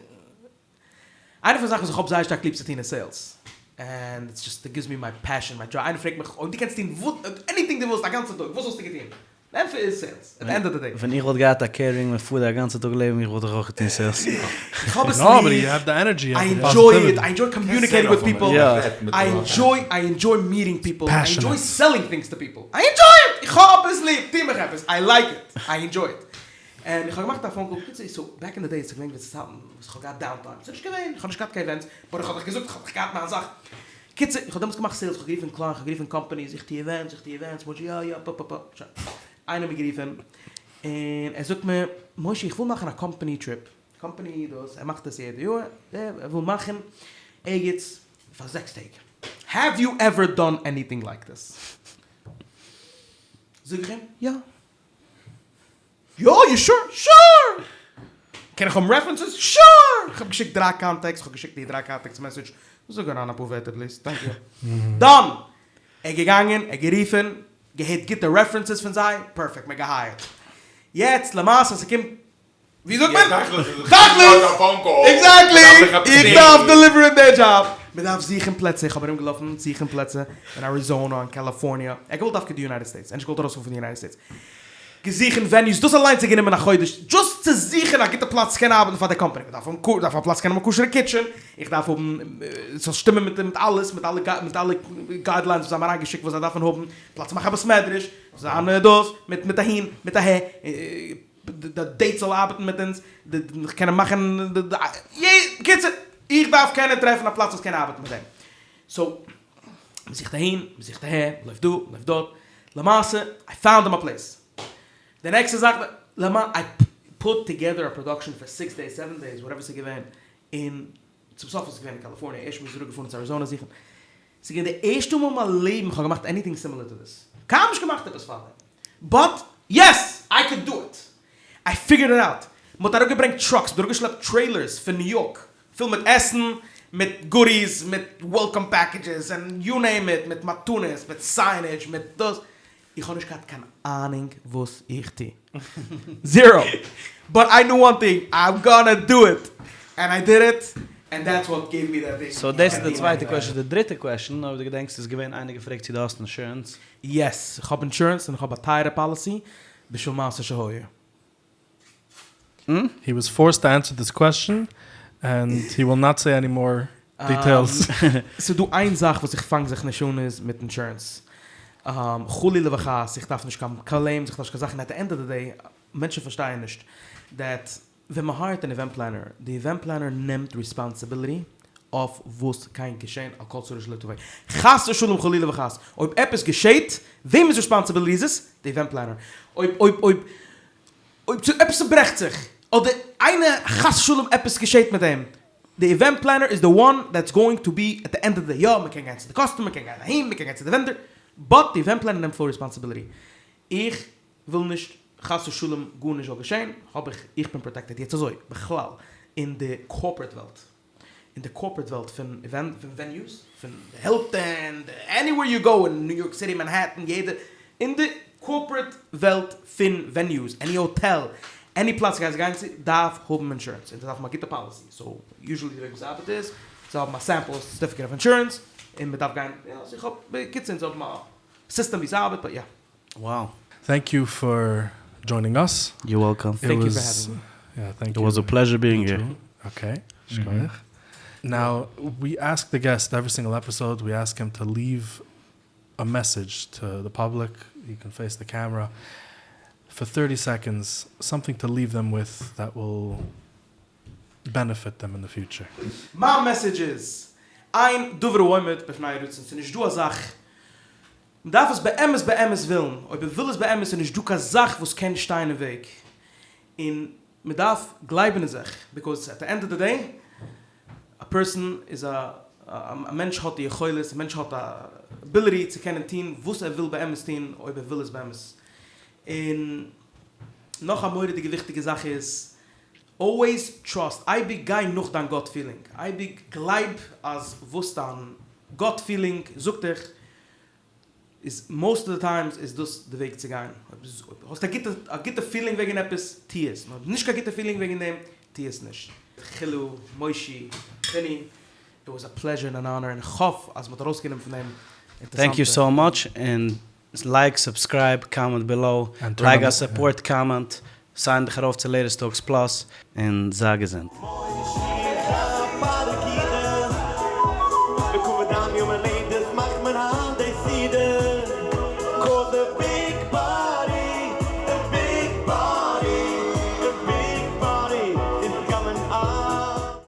איינע פון די זאכן וואס איך האב זייער שטארק ליב צו טון איז סעילס, ענד איטס דזשאסט איט גיווס מי מיי פעשען מיי דזשאי, איינער פרעגט מיך אויב דו קענסט טון וואס עניטינג דו ווילסט א גאנצע טאג וואס וואלסטו געטון? די ענטפער איז סעילס, עט די ענד אוו די דעי. ווען איך וואלט געהאט א קעיטערינג מפודה א גאנצע טאג לעבן איך וואלט איך אויך געטון סעילס. איך האב עס ליב, איי ענדזשוי איט, איי ענדזשוי קאמיוניקעיטינג וויט פיפל, איי ענדזשוי איי ענדזשוי מיטינג פיפל, איי ענדזשוי סעלינג טינגס טו פיפל, איי ענדזשוי איט! איך האב עס ליב, טו מיך עפעס, איי לייק איט, איי ענדזשוי איט. און איך האב געמאכט א פאון קאל, בקיצור, סאו בעק אין די דעיס איז געווען געוויסע צייטן וואס איך האב געהאט דאון טיים, ס'איז נישט געווען, איך האב נישט געהאט קיין איווענטס, באט איך האב דאך געזאגט איך האב דאך געהאט מיין זאך. קיצור, איך האב דעמאלטס געמאכט סעילס, איך האב גערופן קליינט, איך האב גערופן קאמפאניס, איך טו איווענטס, איך טו איווענטס, משה יא יא פ פ פ, שוין. איינער האט מיר גערופן, און ער זאגט מיר, משה איך וויל מאכן א קאמפאני טריפ, קאמפאני דאס, ער מאכט עס יעדע יאר, ער וויל מאכן ערגעץ פאר זעקס טעג. העוו יו עווער דאן עניטינג לייק דיס? זאג איך אים, יא. יא? יו שור? שור! קען איך האבן רעפערענסעס? שור! איך האב געשיקט דריי קאנטעקטס, איך האב געשיקט די דריי קאנטעקטס מעסעדזש, זאג אריין אפאר ווערטער פליז, טענק יו. דאן! ער איז געגאנגען, ער האט גערופען, געהערט גוטע רעפערענסעס פון זיי, פערפעקט, מ'האט געהייערט. יעצט למעשה ס'קומט ווי זאגט מען? תכלית! עקזעקטלי! איך דארף דעליווערן די דזשאב! מען דארף זוכן פלעצער, איך האב ארום געלאפן זוכן פלעצער אין אריזאנא און קאליפארניע, ער האט געוואלט דווקא די יונייטעד סטעיטס, ער האט נישט געוואלט ארויספארן פון די יונייטעד סטעיטס, געזוכן וועניוס, דאס אליינס האט גענומען א חודש, דזשאסט צו זוכן א גוטע פלאץ צו קענען ארבעטן פאר די קאמפאני, מען דארף האבן דארף א פלאץ צו קענען האבן א כשר'ע קיטשען, איך דארף האבן ס'זאל שטימען מיט מיט אלעס, מיט אלע מיט אלע גיידליינס וואס זיי האבן אריינגעשיקט וואס זיי דארפן האבן, פלאץ צו מאכן א בית מדרש, זיין דאס, מיט מיט אהין, מיט אהער. די דעיט זאל ארבעטן מיט אונז, די קענען מאכן די, בקיצור, איך דארף קענען טרעפן א פלאץ וואס קען ארבעטן מיט דעם. סאו, מ'זוכט אהין, מ'זוכט אהער, מ'לויפט דא, מ'לויפט דארט, למעשה, איי פאונד אים א פלעיס. די נעקסטע זאך, למע, איי פוט טוגעדער א פראדאקשען פאר סיקס דעיס, סעווען דעיס, וואטעווער ס'איז געווען, און צום סוף איז עס געווען אין קאליפארניע, ערשט מ'איז אראפגעפארן צו אריזאנא זוכן, ס'איז געווען די ערשטע מאל אין מיין לעבן כ'האב געמאכט עניטינג סימילער טו דיס. קיינמאל נישט געמאכט עפעס פארדעם. באט יעס! איי קוד דו איט! איי פיגערד איט אוט! מ'האט אראפגעברענגט טראקס, מ'האט אראפגעשלעפט טרעילערס פון ניו יארק, פול מיט עסן, מיט גודיס, מיט וועלקאם פעקעדזשעס, ענד יו נעים איט, מיט מתנות, מיט סיינעדזש, מיט דאס. איך האב נישט געהאט קיין אהנונג וואס איך טו. זירא! באט איי ניו וואן טינג, איים גאנא דו איט! ענד איי דיד איט, ענד דעטס וואט געיוו מי דעט דעי. סאו דאס איז די צווייטע קוועשאן. די דריטע קוועשאן, אויב דו געדענקסט, איז געווען איינער געפרעגט צו דו האסט אינשורענס. יעס, איך האב אינשורענס און איך האב א טייערע פאליסי בשביל מעשה שהיה. He was forced to answer this question and he will not say any more details. ס'איז דא איין זאך וואס איך פאנג זיך נישט אן איז מיט אינשורענס. חלילה וחס איך דארף נישט קיין קלעימס איך דארף נישט קיין זאכן עט די ענד אוו די דעי מענטשן פארשטייען נישט דעט ווען מען הייערט אן איווענט פלענער די איווענט פלענער נעמט ריספאנסיביליטי אויף וואס קען געשען על כל צרה שלא תבוא. חס ושלום חלילה וחס אויב עפעס געשעט וועמענס ריספאנסיביליטי איז עס? די איווענט פלענער. אויב אויב אויב אויב עפעס צוברעכט זיך, אדער איינער חס ושלום עפעס געשעט מיט אים, די איווענט פלענער איז די וואן דעטס גאוינג טו בי עט די ענד אוו די דעי, יא מ'קען גיין צו די קאסטומער, מ'קען גיין אהין, מ'קען גיין צו די ווענדער, באט די איווענט פלענער נעמט פול ריספאנסיביליטי. איך וויל נישט חס ושלום גארנישט זאל געשען, האב איך, איך בין פראטעקטעד. יעצט אזוי, בכלל אין די קארפארעט וועלט, אין די קארפארעט וועלט פון איווענט פון וועניוס, פון די הילטאן, די עניוועיר יו גאו אין ניו יארק סיטי, מאנהעטן, יעדע, אין די קארפארעט וועלט פון וועניוס, עני האטעל, עני פלאץ גייסט גיין צו, דארף האבן אינשורענס, און זיי דארפן א גוטע פאליסי, סאו יוזשעלי די וועג וואס ס'ארבעט איז, זיי האבן א סעמפל סערטיפיקעט אוו אינשורענס, און מ'דארף גיין, יא, סאו איך האב, בקיצור אונז האבן א סיסטעם ווי ס'ארבעט, באט יא. Wow. Thank you for joining us. You're welcome. Thank you for having me. Yeah, thank you. It was a pleasure being here. Okay, שכוח. Now, we ask the guest every single episode, we ask him to leave a message to the public, you can face the camera, for 30 seconds, something to leave them with that will benefit them in the future. מיין מעסעדזש איז, אין דבר העומד בפני הרצון, ס'איז נישט דא א זאך מען דארף עס באמת באמת ווילן, אויב מען וויל עס באמת איז נישט דא קיין זאך וואס קען שטיין אין וועג, און מען דארף גלייבן אין זיך, ביקאוז עט די ענד אוו די דעי א פערסאן איז א א מענטש האט די יכולת, א מענטש האט א אביליטי צו קענען טון וואס ער וויל באמת טון אויב ער וויל עס באמת. און נאך א מורא'דיגע וויכטיגע זאך איז, אלוועיס טראסט, אייביג גיי נאך דיין גאט פילינג, אייביג גלייב אז וואס דיין גאט פילינג זאגט דיך איז מאסט אוו די טיימס איז דאס די וועג צו גיין, אויב האסט א גוטע א גוטע פילינג וועגן עפעס טו עס, און אויב נישט קיין גוטע פילינג וועגן דעם טו עס נישט. חילו, מושי, פיני, איט וואס א פלעזשער און אן אנער און איך האף אז מ'האט ארויסגענומען פון דעם אינטערסאנטע. טענק יו סאו מאטש און לייק סובסקרייב קאמענט בילאו לייג א סופארט קאמענט סיין דיך ארויף צו לעיטעסט טאלקס פלאס און זיי געזונט. מוישי כאפ א רקידה.